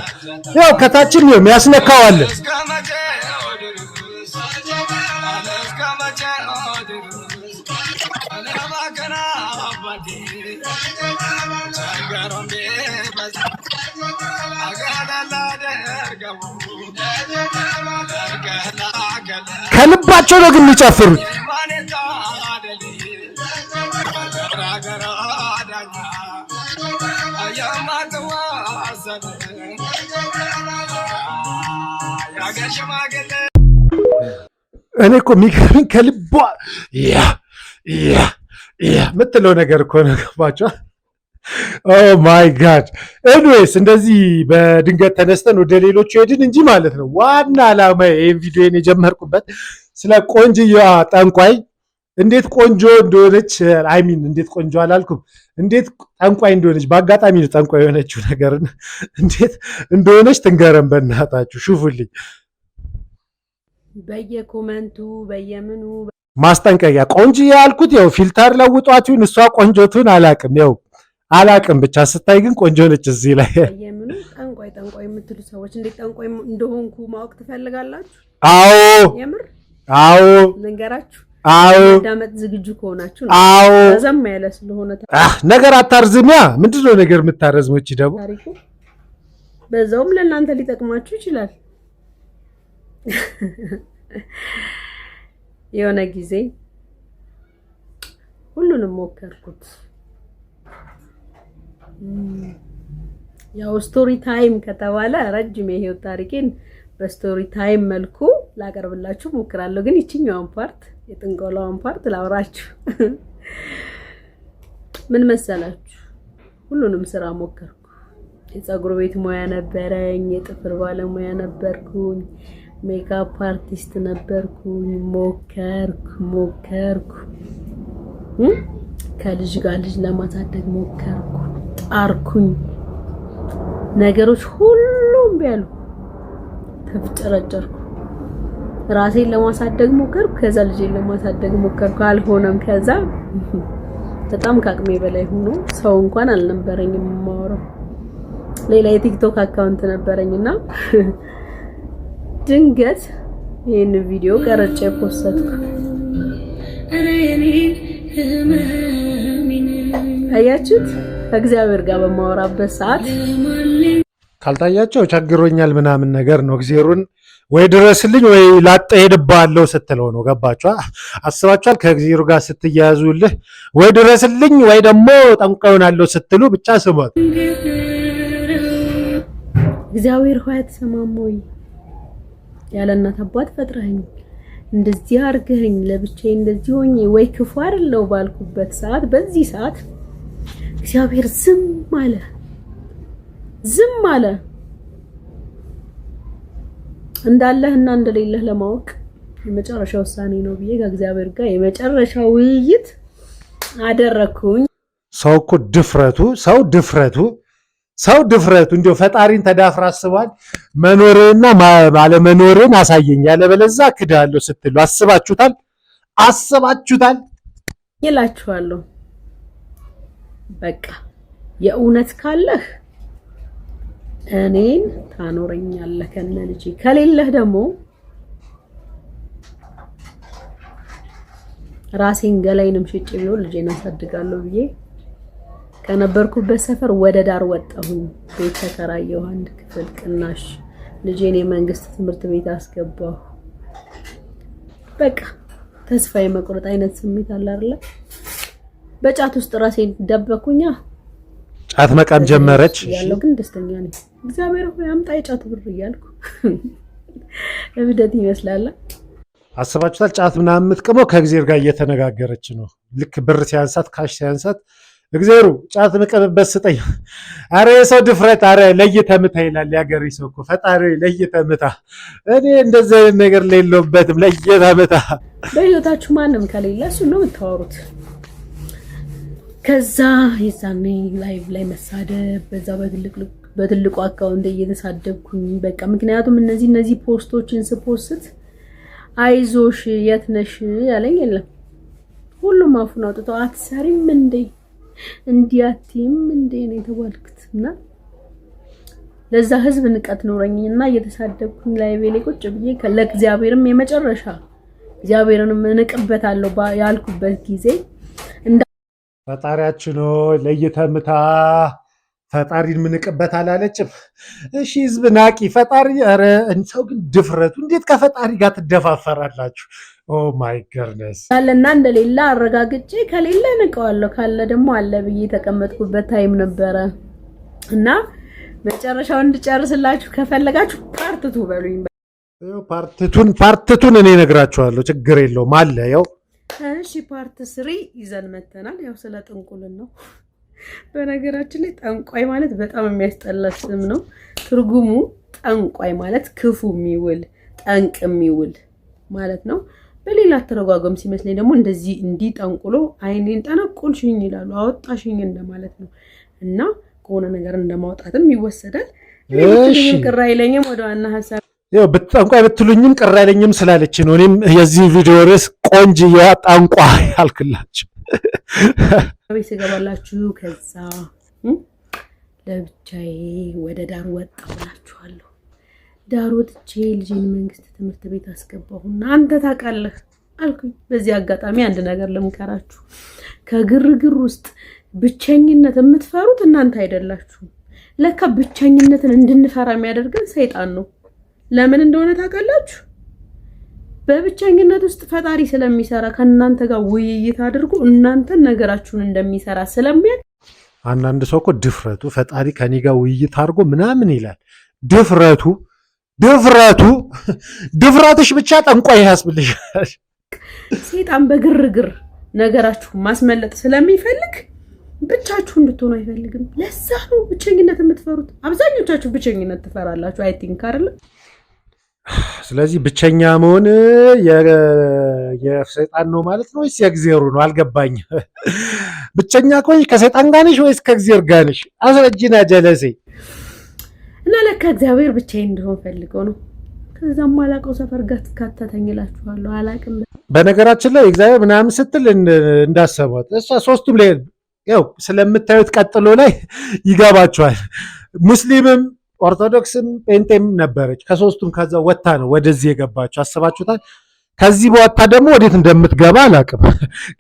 A: ያው ከታችን ነው የሚያስነካው አለ። ከልባቸው ነው ግን የሚጨፍሩት። እኔ እኮ የሚገርመኝ ከልቧ yeah yeah yeah የምትለው ነገር እኮ ነው። ገባችኋል? Oh my God። Anyways፣ እንደዚህ በድንገት ተነስተን ወደ ሌሎቹ ሄድን እንጂ ማለት ነው። ዋና ዓላማ ይህን ቪዲዮን የጀመርኩበት ስለ ቆንጅየዋ ጠንቋይ፣ እንዴት ቆንጆ እንደሆነች፣ I mean እንዴት ቆንጆ አላልኩም፣ እንዴት ጠንቋይ እንደሆነች፣ በአጋጣሚ ነው ጠንቋይ የሆነችው ነገር እንዴት እንደሆነች ትንገረን በእናታችሁ ሹፉልኝ።
F: በየ comment ኡ በየምኑ
A: ማስጠንቀቂያ፣ ቆንጆ ያልኩት ያው filter ለውጧት ይሁን እሷ ቆንጆቱን አላቅም፣ ያው አላቅም፣ ብቻ ስታይ ግን ቆንጆ ነች እዚህ ላይ።
F: በየምኑ ጠንቋይ ጠንቋይ የምትሉ ሰዎች እንዴት ጠንቋይ እንደሆንኩ ማወቅ ትፈልጋላችሁ?
A: አዎ።
F: የምር?
A: አዎ።
F: ልንገራችሁ?
A: አዎ።
F: ማዳመጥ ዝግጁ ከሆናችሁ ነው።
A: አዎ።
F: ረዘም ያለ ስለሆነ
A: ነገር አታርዝሚያ። ምንድን ነው ነገር የምታረዝመው? እቺ ደግሞ
F: ታሪኩ በዛውም ለእናንተ ሊጠቅማችሁ ይችላል። የሆነ ጊዜ ሁሉንም ሞከርኩት። ያው story time ከተባለ ረጅም የህይወት ታሪኬን በ story time መልኩ ላቀርብላችሁ ሞክራለሁ። ግን ይችኛዋን part፣ የጥንቆላዋን part ላውራችሁ። ምን መሰላችሁ? ሁሉንም ስራ ሞከርኩ። የፀጉር ቤት ሙያ ነበረኝ፣ የጥፍር ባለሙያ ነበርኩኝ፣ makeup artist ነበርኩኝ። ሞከርኩ ሞከርኩ፣ ከልጅ ጋር ልጅ ለማሳደግ ሞከርኩ፣ ጣርኩኝ። ነገሮች ሁሉም ቢያሉ ተፍጨረጨርኩ። ራሴን ለማሳደግ ሞከርኩ፣ ከዛ ልጄን ለማሳደግ ሞከርኩ፣ አልሆነም። ከዛ በጣም ከአቅሜ በላይ ሆኖ ሰው እንኳን አልነበረኝም የማወራው። ሌላ የ TikTok account ነበረኝና ድንገት ይህን ቪዲዮ ቀርጬ post ኩ። አያችሁት? ከእግዚአብሔር ጋር በማወራበት ሰዓት
A: ካልታያቸው ቸግሮኛል ምናምን ነገር ነው። እግዜሩን ወይ ድረስልኝ ወይ ላጠ ሄድባለሁ ስትለው ነው። ገባችኋ? አስባችኋል? ከእግዜሩ ጋር ስትያያዙልህ ወይ ድረስልኝ ወይ ደግሞ ጠንቋይ ሆናለሁ ስትሉ ብቻ ስሟት።
F: እግዚአብሔር ሆይ አትሰማም ወይ? ያለ እናት አባት ፈጥረኸኝ፣ እንደዚህ አድርገኸኝ፣ ለብቻዬ እንደዚህ ሆኜ ወይ ክፉ አይደለው ባልኩበት ሰዓት፣ በዚህ ሰዓት እግዚአብሔር ዝም አለ፣ ዝም አለ። እንዳለህና እንደሌለህ ለማወቅ የመጨረሻ ውሳኔ ነው ብዬ ከእግዚአብሔር ጋር የመጨረሻ ውይይት አደረኩኝ።
A: ሰው እኮ ድፍረቱ፣ ሰው ድፍረቱ፣ ሰው ድፍረቱ እንዲያው ፈጣሪን ተዳፍራ አስቧል። መኖርህና አለመኖርህን አሳየኝ ያለበለዚያ ክድሃለሁ ስትሉ አስባችሁታል? አስባችሁታል?
F: ይላችኋለሁ። በቃ የእውነት ካለህ እኔን ታኖረኛለህ ከነ ልጄ፣ ከሌለህ ደግሞ ራሴን ገላይንም ሽጬ ቢሆን ልጄን አሳድጋለሁ ብዬ ከነበርኩበት ሰፈር ወደ ዳር ወጣሁኝ። ቤት ተከራየሁ፣ አንድ ክፍል ቅናሽ። ልጄን የመንግስት ትምህርት ቤት አስገባሁ። በቃ ተስፋ የመቁረጥ አይነት ስሜት አለ አይደለ? በጫት ውስጥ ራሴን ደበኩኛ።
A: ጫት መቃም ጀመረች።
F: ያለው ግን ደስተኛ ነኝ። እግዚአብሔር ሆይ አምጣ የጫት ብር እያልኩ፣ እብደት ይመስላል።
A: አስባችሁታል? ጫት ምናምን የምትቅመው ከእግዜር ጋር እየተነጋገረች ነው። ልክ ብር ሲያንሳት፣ cash ሲያንሳት እግዜሩ ጫት ምቅምበት ስጠኝ። አረ የሰው ድፍረት! አረ ለይተህ ምታ ይላል የሀገሬ ሰው እኮ። ፈጣሪ ለይተህ ምታ። እኔ እንደዚህ አይነት ነገር የለሁበትም። ለይተህ ምታ።
F: በህይወታችሁ ማንም ከሌለ እሱ ነው የምታወሩት። ከዛ የዛኔ live ላይ መሳደብ፣ በዛ በትልቁ account እየተሳደብኩኝ በቃ ምክንያቱም እነዚህ post ኦችን ስ post አይዞሽ የት ነሽ ያለኝ የለም። ሁሉም አፉን አውጥቶ አትሰሪም እንዴ፣ እንዲህ አትይም እንዴ ነው የተባልኩት። እና ለዛ ህዝብ ንቀት ኖረኝና እየተሳደብኩኝ live ላይ ቁጭ ብዬ ለእግዚአብሔርም የመጨረሻ እግዚአብሔርንም እንቅበታለሁ ያልኩበት ጊዜ
A: ፈጣሪያችን ሆይ ለይተህ ምታ። ፈጣሪን ምንቅበት አላለችም። እሺ ህዝብ ናቂ ፈጣሪ። ኧረ ሰው ግን ድፍረቱ፣ እንዴት ከፈጣሪ ጋር ትደፋፈራላችሁ? Oh my goodness።
F: እንዳለና እንደሌለ አረጋግጬ ከሌለ ንቀዋለሁ፣ ካለ ደግሞ አለ ብዬ የተቀመጥኩበት time ነበረ። እና መጨረሻውን እንድጨርስላችሁ ከፈለጋችሁ part two በሉኝ።
A: ይኸው part two ን እኔ እነግራችኋለሁ። ችግር የለውም አለ ያው።
F: እሺ፣ part three ይዘን መተናል። ያው ስለ ጥንቁልን ነው። በነገራችን ላይ ጠንቋይ ማለት በጣም የሚያስጠላ ስም ነው። ትርጉሙ ጠንቋይ ማለት ክፉ የሚውል፣ ጠንቅ የሚውል ማለት ነው። በሌላ አተረጓጎም ሲመስለኝ ደግሞ እንደዚህ እንዲህ ጠንቁሎ አይኔን ጠነቁልሽኝ ይላሉ፣ አወጣሽኝ እንደማለት ነው እና ከሆነ ነገር እንደማውጣትም ይወሰዳል። እኔ ብትሉኝም ቅር አይለኝም። ወደ ዋና ሀሳብ
A: ያው ጠንቋይ ብትሉኝም ቅር አይለኝም ስላለች ነው። እኔም የዚህ ቪዲዮ ርዕስ ቆንጅዬዋ ጠንቋይ ያልክላችሁ።
F: ቤት ስገባላችሁ ከዛ ለብቻዬ ወደ ዳር ወጣሁ እላችኋለሁ። ዳር ወጥቼ ልጄን መንግስት ትምህርት ቤት አስገባሁና አንተ ታውቃለህ አልኩኝ። በዚህ አጋጣሚ አንድ ነገር ልምከራችሁ። ከግርግር ውስጥ ብቸኝነት የምትፈሩት እናንተ አይደላችሁም። ለካ ብቸኝነትን እንድንፈራ የሚያደርገን ሰይጣን ነው። ለምን እንደሆነ ታውቃላችሁ? በብቸኝነት ውስጥ ፈጣሪ ስለሚሰራ፣ ከእናንተ ጋር ውይይት አድርጎ እናንተን ነገራችሁን እንደሚሰራ ስለሚያውቅ።
A: አንዳንድ ሰው እኮ ድፍረቱ ፈጣሪ ከኔ ጋር ውይይት አድርጎ ምናምን ይላል። ድፍረቱ፣ ድፍረቱ፣ ድፍረትሽ ብቻ ጠንቋይ ያስብልሻል።
F: ሰይጣን በግርግር ነገራችሁን ማስመለጥ ስለሚፈልግ ብቻችሁ እንድትሆኑ አይፈልግም። ለዛ ነው ብቸኝነት የምትፈሩት። አብዛኞቻችሁ ብቸኝነት ትፈራላችሁ። I think አይደለም።
A: ስለዚህ ብቸኛ መሆን የሰይጣን ነው ማለት ነው ወይስ የእግዚአብሔሩ ነው? አልገባኝም። ብቸኛ ከሆንሽ ከሰይጣን ጋር ነሽ ወይስ ከእግዚአብሔር ጋር ነሽ? አስረጂና ጀለሴ።
F: እና ለካ እግዚአብሔር ብቻዬን እንደሆን ፈልገው ነው። ከዛም አላውቀው ሰፈር ጋር ካተተኝ እላችኋለሁ። አላውቅም።
A: በነገራችን ላይ እግዚአብሔር ምናምን ስትል እንዳሰቧት እሷ ሶስቱም ላይ ያው ስለምታዩት ቀጥሎ ላይ ይገባቸዋል። ሙስሊምም ኦርቶዶክስም ጴንጤም ነበረች። ከሶስቱም ከዛ ወጥታ ነው ወደዚህ የገባችው። አስባችሁታል? ከዚህ በወጥታ ደግሞ ወዴት እንደምትገባ አላውቅም።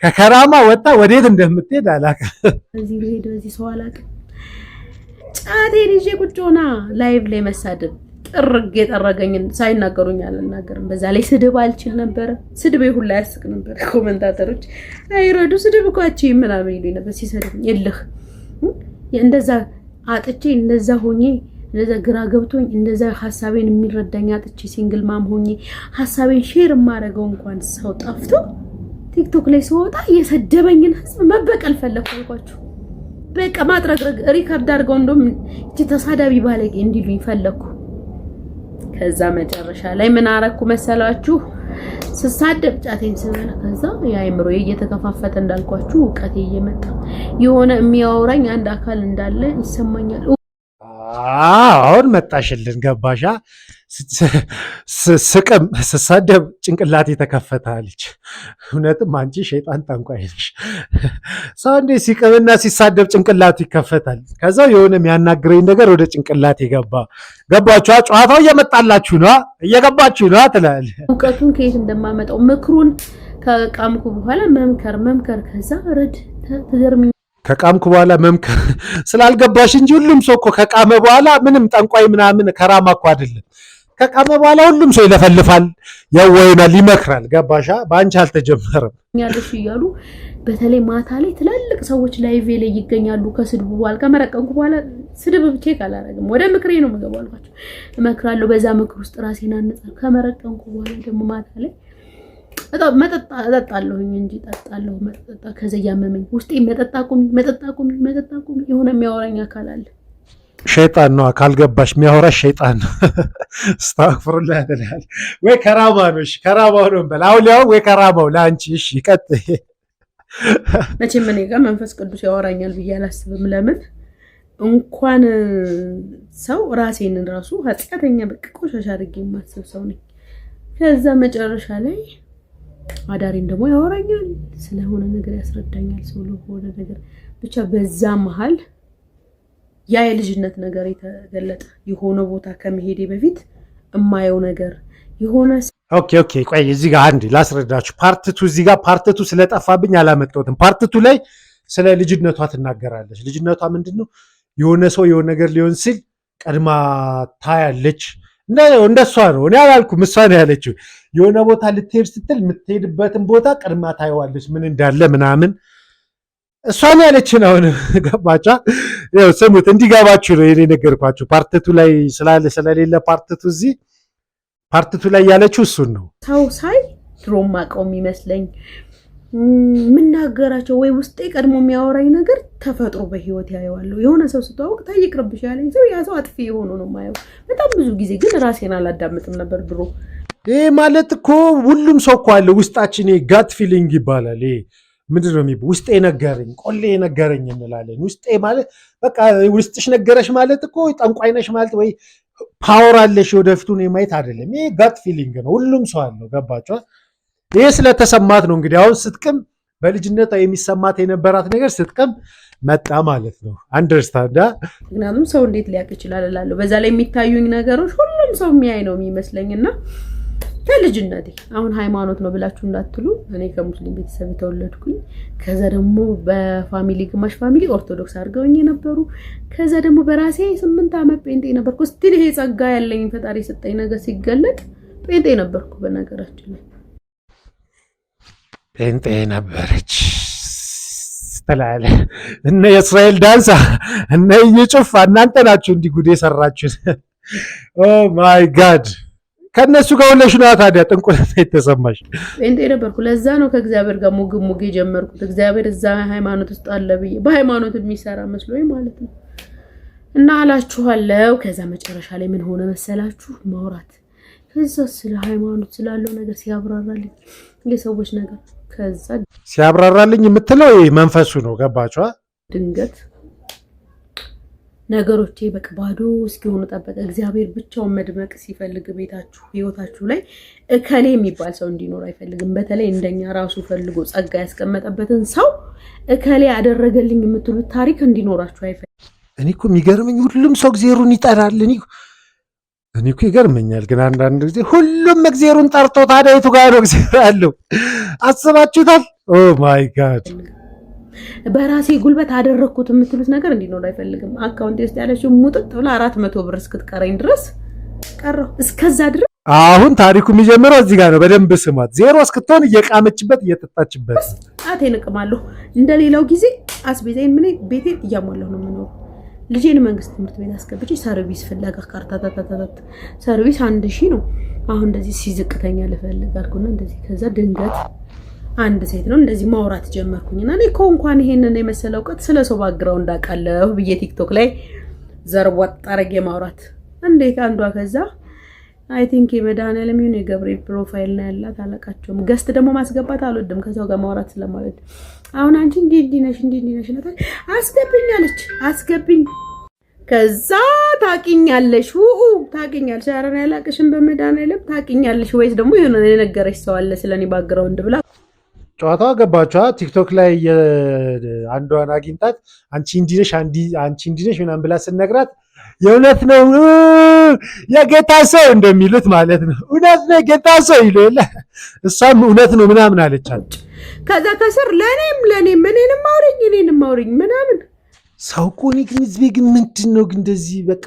A: ከከራማ ወጥታ ወዴት እንደምትሄድ አላውቅም።
F: በዚህ ብሄድ በዚህ ሰው አላውቅም። ጫቴን ይዤ ቁጭ ሆና live ላይ መሳደብ ጥርግ የጠረገኝን ሳይናገሩኝ አልናገርም። በዛ ላይ ስድብ አልችል ነበረ። ስድቤ ሁላ ያስቅ ነበር። Commentator ኦች አይረዱ ስድብ እኮ አትችይም ምናምን ይሉኝ ነበር ሲሰድቡኝ። እልህ እንደዛ አጥቼ፣ እንደዛ ሆኜ፣ እንደዛ ግራ ገብቶኝ፣ እንደዛ ሀሳቤን የሚረዳኝ አጥቼ፣ single mom ሆኜ ሀሳቤን share የማደርገው እንኳን ሰው ጠፍቶ ቲክቶክ ላይ ስወጣ የሰደበኝን ህዝብ መበቀል ፈለግኩ አልኳችሁ። በቃ ማጥረግረግ፣ record አድርገው እንደውም እቺ ተሳዳቢ ባለጌ እንዲሉኝ ፈለግኩ። ከዛ መጨረሻ ላይ ምን አረኩ መሰላችሁ? ስሳደብ ጫቴን ስበላ ከዛ የአእምሮዬ እየተከፋፈተ እንዳልኳችሁ እውቀቴ እየመጣ የሆነ የሚያወራኝ አንድ አካል እንዳለ ይሰማኛል።
A: አሁን መጣሽልን፣ ገባሻ? ስቅም ስሳደብ ጭንቅላት የተከፈተ አለች። እውነትም አንቺ ሸይጣን ጠንቋይ ነሽ። ሰው እንዴ ሲቅምና ሲሳደብ ጭንቅላቱ ይከፈታል። ከዛ የሆነ የሚያናግረኝ ነገር ወደ ጭንቅላት የገባ፣ ገባችኋ? ጨዋታው እየመጣላችሁ ነዋ፣ እየገባችሁ ነዋ ትላለህ።
F: እውቀቱን ከየት እንደማመጣው ምክሩን ከቃምኩ በኋላ መምከር መምከር ከዛ ረድ ትገርሚ
A: ከቃምኩ በኋላ መምከር ስላልገባሽ እንጂ ሁሉም ሰው እኮ ከቃመ በኋላ ምንም ጠንቋይ ምናምን ከራማ እኮ አይደለም። ከቃመ በኋላ ሁሉም ሰው ይለፈልፋል፣ ያወይናል፣ ይመክራል። ገባሻ? በአንቺ አልተጀመረም።
F: ያለሽ እያሉ በተለይ ማታ ላይ ትላልቅ ሰዎች live ላይ ይገኛሉ። ከስድቡ በኋላ፣ ከመረቀንኩ በኋላ ስድብ check አላረግም። ወደ ምክሬ ነው የምገባው አልኳቸው። እመክራለሁ። በዛ ምክር ውስጥ ራሴን አነጻለሁ። ከመረቀንኩ በኋላ ደግሞ ማታ ላይ መጠጣ እጠጣለሁኝ እንጂ እጠጣለሁ መጠጣ። ከዛ እያመመኝ ውስጤ መጠጥ አቁሚ፣ መጠጥ አቁሚ፣ መጠጥ አቁሚ፣ የሆነ የሚያወራኝ አካል አለ።
A: ሸይጣን ነው፣ ካልገባሽ የሚያወራሽ ሸይጣን ነው። አስተግፊሩላህ ትላለህ ወይ ከራማ ነው። እሺ ከራማው ነው በል አሁን ያው ወይ ከራማው ለአንቺ። እሺ ቀጥይ።
F: መቼም እኔ ጋር መንፈስ ቅዱስ ያወራኛል ብዬ አላስብም። ለምን እንኳን ሰው ራሴን ራሱ ኃጢአተኛ በቃ ቆሻሻ አድርጌ የማስብ ሰው ነኝ። ከዛ መጨረሻ ላይ አዳሪን ደግሞ ያወራኛል፣ ስለሆነ ነገር ያስረዳኛል፣ ስለሆነ ነገር ብቻ። በዛ መሀል ያ የልጅነት ነገር የተገለጠ፣ የሆነ ቦታ ከመሄዴ በፊት እማየው ነገር የሆነ
A: Okay፣ ቆይ እዚህ ጋር አንድ ላስረዳችሁ። Part two እዚህ ጋር part two ስለጠፋብኝ አላመጣሁትም። Part two ላይ ስለ ልጅነቷ ትናገራለች። ልጅነቷ ምንድን ነው? የሆነ ሰው የሆነ ነገር ሊሆን ሲል ቀድማ ታያለች። እንደሷ ነው። እኔ አላልኩም፣ እሷ ነው ያለችው። የሆነ ቦታ ልትሄድ ስትል የምትሄድበትን ቦታ ቀድማ ታየዋለች፣ ምን እንዳለ ምናምን። እሷ ነው ያለችን። አሁን ገባቻ? ያው ስሙት፣ እንዲገባችሁ ነው የኔ ነገርኳችሁ። Part two ላይ ስላለ ስለሌለ part two እዚህ Part two ላይ ያለችው እሱን ነው።
F: ሰው ሳይ ድሮ ማቀው የሚመስለኝ የምናገራቸው ወይ ውስጤ ቀድሞ የሚያወራኝ ነገር ተፈጥሮ በህይወት ያየዋለሁ። የሆነ ሰው ስተዋወቅ ታይ ይቅርብሽ ያለኝ ሰው ያ ሰው አጥፊ የሆኑ ነው የማየው። በጣም ብዙ ጊዜ ግን ራሴን አላዳምጥም ነበር ድሮ።
A: ይህ ማለት እኮ ሁሉም ሰው እኮ አለ ውስጣችን gut feeling ይባላል። ይሄ ምንድን ነው የሚባለው? ውስጤ ነገረኝ፣ ቆሌ ነገረኝ እንላለን። ውስጤ ማለት በቃ ውስጥሽ ነገረሽ ማለት እኮ ጠንቋይ ነሽ ማለት ወይ power አለሽ ወደፊቱን የማየት አይደለም። ይሄ gut feeling ነው፣ ሁሉም ሰው አለው። ገባችኋል? ይሄ ስለተሰማት ነው እንግዲህ አሁን ስትቅም በልጅነቷ የሚሰማት የነበራት ነገር ስትቅም መጣ ማለት ነው። Understand?
F: ምክንያቱም ሰው እንዴት ሊያውቅ ይችላል እላለሁ። በዛ ላይ የሚታዩኝ ነገሮች ሁሉም ሰው የሚያይ ነው የሚመስለኝ እና ከልጅነቴ አሁን ሃይማኖት ነው ብላችሁ እንዳትሉ፣ እኔ ከሙስሊም ቤተሰብ የተወለድኩኝ፣ ከዛ ደግሞ በ family ግማሽ family ኦርቶዶክስ አድርገውኝ የነበሩ፣ ከዛ ደግሞ በራሴ 8 ዓመት ጴንጤ ነበርኩ። Still ይሄ ጸጋ ያለኝ ፈጣሪ የሰጠኝ ነገር ሲገለጥ ጴንጤ ነበርኩ። በነገራችን ላይ
A: ጴንጤ ነበረች ትላለህ። እነ የእስራኤል ዳንሳ እነ እዩ ጩፋ እናንተ ናችሁ እንዲህ ጉድ የሰራችሁት። Oh my God፣ ከእነሱ ጋር ሁለሽ ነዋ ታዲያ ጥንቁልና የተሰማሽ።
F: ጴንጤ ነበርኩ። ለዛ ነው ከእግዚአብሔር ጋር ሙግ ሙግ የጀመርኩት። እግዚአብሔር እዛ ሃይማኖት ውስጥ አለ ብዬ በሃይማኖት የሚሰራ መስሎኝ ማለት ነው። እና አላችኋለሁ። ከዛ መጨረሻ ላይ ምን ሆነ መሰላችሁ? ማውራት ከዛ ስለ ሃይማኖት ስላለው ነገር ሲያብራራልኝ የሰዎች ነገር ከዛ
A: ሲያብራራልኝ የምትለው ይሄ መንፈሱ ነው። ገባችኋ?
F: ድንገት ነገሮቼ በቃ ባዶ እስኪሆኑ ጠበቀ። እግዚአብሔር ብቻውን መድመቅ ሲፈልግ ቤታችሁ ህይወታችሁ ላይ እከሌ የሚባል ሰው እንዲኖር አይፈልግም። በተለይ እንደኛ ራሱ ፈልጎ ጸጋ ያስቀመጠበትን ሰው እከሌ ያደረገልኝ የምትሉት ታሪክ እንዲኖራችሁ አይፈልግም።
A: እኔ እኮ የሚገርመኝ ሁሉም ሰው እግዜሩን ይጠራል። እኔ እኮ ይገርመኛል። ግን አንዳንድ ጊዜ ሁሉም እግዜሩን ጠርቶ ታዲያ የቱ ጋር ነው እግዜሩ ያለው? አስባችሁታል? Oh my God።
F: በራሴ ጉልበት አደረግኩት የምትሉት ነገር እንዲኖር አይፈልግም። Account ውስጥ ያለችው ሙጥጥ ብላ 400 ብር እስክትቀረኝ ድረስ ቀረሁ። እስከዛ ድረስ
A: አሁን ታሪኩ የሚጀምረው እዚህ ጋር ነው። በደንብ ስሟት። ዜሮ እስክትሆን እየቃመችበት እየጠጣችበት
F: ጣቴን እቅማለሁ። እንደሌላው ጊዜ አስቤዛዬን ምን ቤቴን እያሟላሁ ነው የምኖረው። ልጄን መንግስት ትምህርት ቤት አስገብቼ ሰርቪስ ፍለጋ ካርታታታታት ሰርቪስ 1000 ነው። አሁን እንደዚህ ሲዝቅተኛ ልፈልግ አልኩና እንደዚህ ከዛ ድንገት አንድ ሴት ነው እንደዚህ ማውራት ጀመርኩኝና እኔ እኮ እንኳን ይሄንን የመሰለ እውቀት ስለ ሰው background አውቃለሁ ብዬ ቲክቶክ ላይ ዘርቧጥ አረጌ ማውራት እንዴት አንዷ ከዛ I think የመድኃኒዓለም ይሁን የገብርኤል profile ነው ያላት፣ አላውቃቸውም። Guest ደግሞ ማስገባት አልወድም ከሰው ጋር ማውራት ስለማልወድ። አሁን አንቺ እንዲህ እንዲህ ነሽ፣ እንዲህ እንዲህ ነሽ ናት፣ አስገብኝ አለች፣ አስገብኝ። ከዛ ታውቂኛለሽ፣ ውኡ ታውቂኛለሽ፣ ኧረ እኔ አላውቅሽም በመድኃኒዓለም ታውቂኛለሽ ወይስ ደግሞ የሆነ የነገረሽ ሰው አለ ስለኔ background ብላ
A: ጨዋታዋ ገባችኋ? ቲክቶክ ላይ አንዷን አግኝታት አንቺ እንዲህ ነሽ፣ አንቺ እንዲህ ነሽ ምናምን ብላ ስነግራት የእውነት ነው የጌታ ሰው እንደሚሉት ማለት ነው። እውነት ነው የጌታ ሰው ይሉ የለ፣ እሷም እውነት ነው ምናምን አለቻት።
F: ከዛ ከስር ለእኔም ለእኔም እኔንም አውሪኝ እኔንም አውሪኝ ምናምን።
A: ሰው እኮ እኔ ግን ህዝቤ ግን ምንድን ነው ግን እንደዚህ በቃ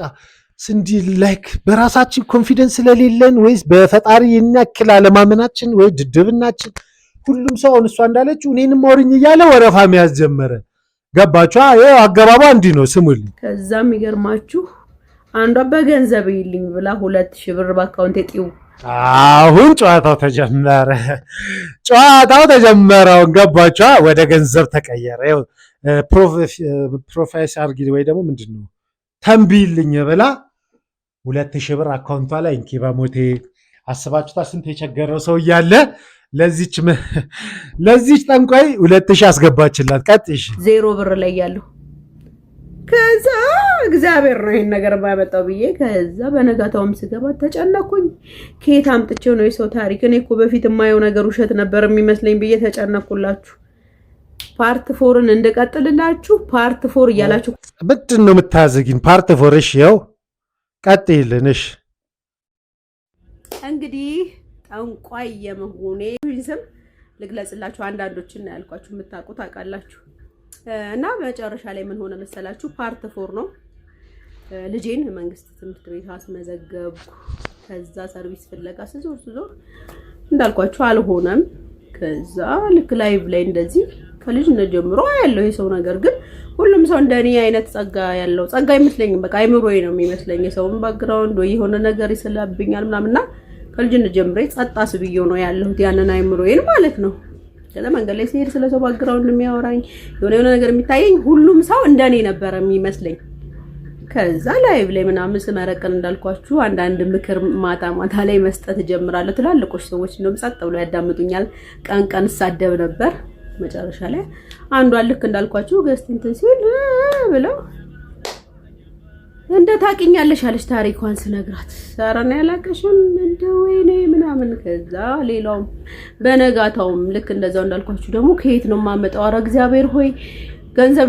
A: ስንዲ like በራሳችን confidence ስለሌለን ወይስ በፈጣሪ የሚያክል አለማመናችን ወይ ድድብናችን፣ ሁሉም ሰው አሁን እሷ እንዳለችው እኔንም አውሪኝ እያለ ወረፋ መያዝ ጀመረ። ገባችሁ? ይኸው አገባቧ እንዲህ ነው። ስሙልኝ።
F: ከዛ የሚገርማችሁ አንዷ በገንዘብ ይልኝ ብላ 2000 ብር በ account ኤ ጢው።
A: አሁን ጨዋታው ተጀመረ። ጨዋታው ተጀመረ። አሁን ገባችሁ? ወደ ገንዘብ ተቀየረ። ይኸው prophesy አርጊ ወይ ደግሞ ምንድን ነው ተንብይልኝ ብላ 2000 ብር account ቷ ላይ እንኪ በሞቴ። አስባችሁታ? ስንት የቸገረው ሰው እያለ ለዚች ጠንቋይ 2000 አስገባችላት። ቀጥሽ።
F: 0 ብር ላይ ያለሁ ከዛ እግዚአብሔር ነው ይሄን ነገር ባያመጣው ብዬ ከዛ በነጋታውም ስገባ ተጨነኩኝ። ከየት አምጥቼው ነው የሰው ታሪክ? እኔ እኮ በፊት የማየው ነገር ውሸት ነበር የሚመስለኝ ብዬ ተጨነኩላችሁ። Part four ን እንድቀጥልላችሁ part four እያላችሁ
A: ምንድን ነው የምታዘጊን? Part four እሺ፣ ያው ቀጥይልን። እሺ።
F: እንግዲህ ጠንቋይ የመሆኔ ስም ልግለጽላችሁ። አንዳንዶችን ነው ያልኳችሁ፣ የምታውቁ ታውቃላችሁ። እና መጨረሻ ላይ ምን ሆነ መሰላችሁ? Part four ነው። ልጄን መንግስት ትምህርት ቤት አስመዘገብኩ። ከዛ ሰርቪስ ፍለጋ ስዞር ስዞር እንዳልኳችሁ አልሆነም። ከዛ ልክ live ላይ እንደዚህ ከልጅነት ጀምሮ ያለው የሰው ነገር ግን ሁሉም ሰው እንደኔ አይነት ጸጋ ያለው ጸጋ አይመስለኝም። በቃ አይምሮዬ ነው የሚመስለኝ። የሰውን background ወይ የሆነ ነገር ይስላብኛል ምናምን እና ከልጅነት ጀምሬ ጸጥ አስብዬው ነው ያለሁት ያንን አይምሮዬን ማለት ነው። ከዛ መንገድ ላይ ሲሄድ ስለ ሰው background የሚያወራኝ የሆነ የሆነ ነገር የሚታየኝ ሁሉም ሰው እንደኔ ነበረ የሚመስለኝ። ከዛ live ላይ ምናምን ስመረቅን እንዳልኳችሁ አንዳንድ ምክር ማታ ማታ ላይ መስጠት እጀምራለሁ። ትላልቆች ሰዎች እንደውም ጸጥ ብሎ ያዳምጡኛል። ቀን ቀን እሳደብ ነበር። መጨረሻ ላይ አንዷን ልክ እንዳልኳችሁ guest እንትን ሲል ብለው እንደ ታውቂኛለሽ አለች። ታሪኳን ስነግራት ኧረ እኔ አላውቅሽም እንደ ወይኔ ምናምን። ከዛ ሌላውም በነጋታውም ልክ እንደዛው እንዳልኳችሁ ደግሞ ከየት ነው የማመጣው? ኧረ እግዚአብሔር ሆይ ገንዘብ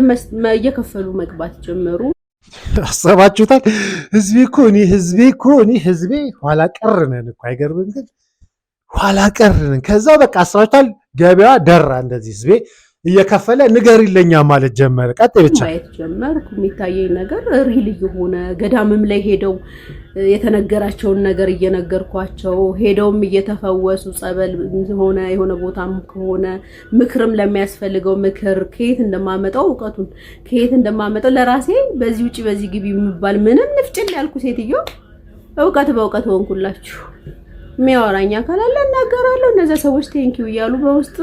F: እየከፈሉ መግባት ጀመሩ።
A: አሰባችሁታል? ህዝቤ እኮ እኔ ህዝቤ እኮ እኔ ህዝቤ ኋላ ቀር ነን እኮ አይገርምም? ግን ኋላ ቀር ነን። ከዛ በቃ አስባችሁታል? ገበያ ደራ እንደዚህ ህዝቤ እየከፈለ ንገሪኝ ለኛ ማለት ጀመረ። ቀጥ ብቻ
F: ማየት ጀመርኩ። የሚታየኝ ነገር real እየሆነ ገዳምም ላይ ሄደው የተነገራቸውን ነገር እየነገርኳቸው ሄደውም እየተፈወሱ ጸበል ሆነ የሆነ ቦታም ከሆነ ምክርም ለሚያስፈልገው ምክር ከየት እንደማመጣው እውቀቱን ከየት እንደማመጣው ለራሴ በዚህ ውጪ በዚህ ግቢ የሚባል ምንም ንፍጭል ያልኩ ሴትዮ እውቀት በእውቀት ሆንኩላችሁ። የሚያወራኝ አካል አለ እናገራለሁ። እነዚያ ሰዎች thank you እያሉ በውስጥ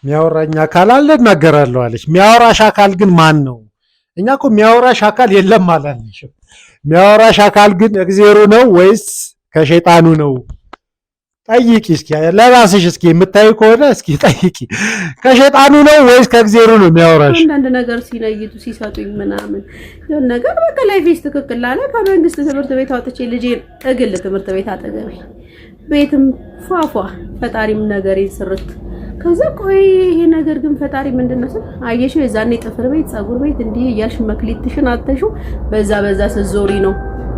A: የሚያወራኝ አካል አለ እናገራለሁ አለች። የሚያወራሽ አካል ግን ማን ነው? እኛ እኮ የሚያወራሽ አካል የለም አላልንሽም። የሚያወራሽ አካል ግን እግዜሩ ነው ወይስ ከሸይጣኑ ነው? ጠይቂ እስኪ ለራስሽ እስኪ የምታይ ከሆነ እስኪ ጠይቂ። ከሸይጣኑ ነው ወይስ ከእግዜሩ ነው የሚያወራሽ?
F: አንዳንድ ነገር ሲለይቱ ሲሰጡኝ ምናምን የሆነ ነገር በቃ life ኤስ ትክክል አለ። ከመንግስት ትምህርት ቤት አውጥቼ ልጄን እግል ትምህርት ቤት አጠገቤ ቤትም ፏፏ ፈጣሪም ነገሬን ስርት። ከዛ ቆይ ይሄ ነገር ግን ፈጣሪ ምንድን ነው ስል አየሽው፣ የዛኔ ጥፍር ቤት ፀጉር ቤት እንዲህ እያልሽ መክሊትሽን አተሽው በዛ በዛ ስትዞሪ ነው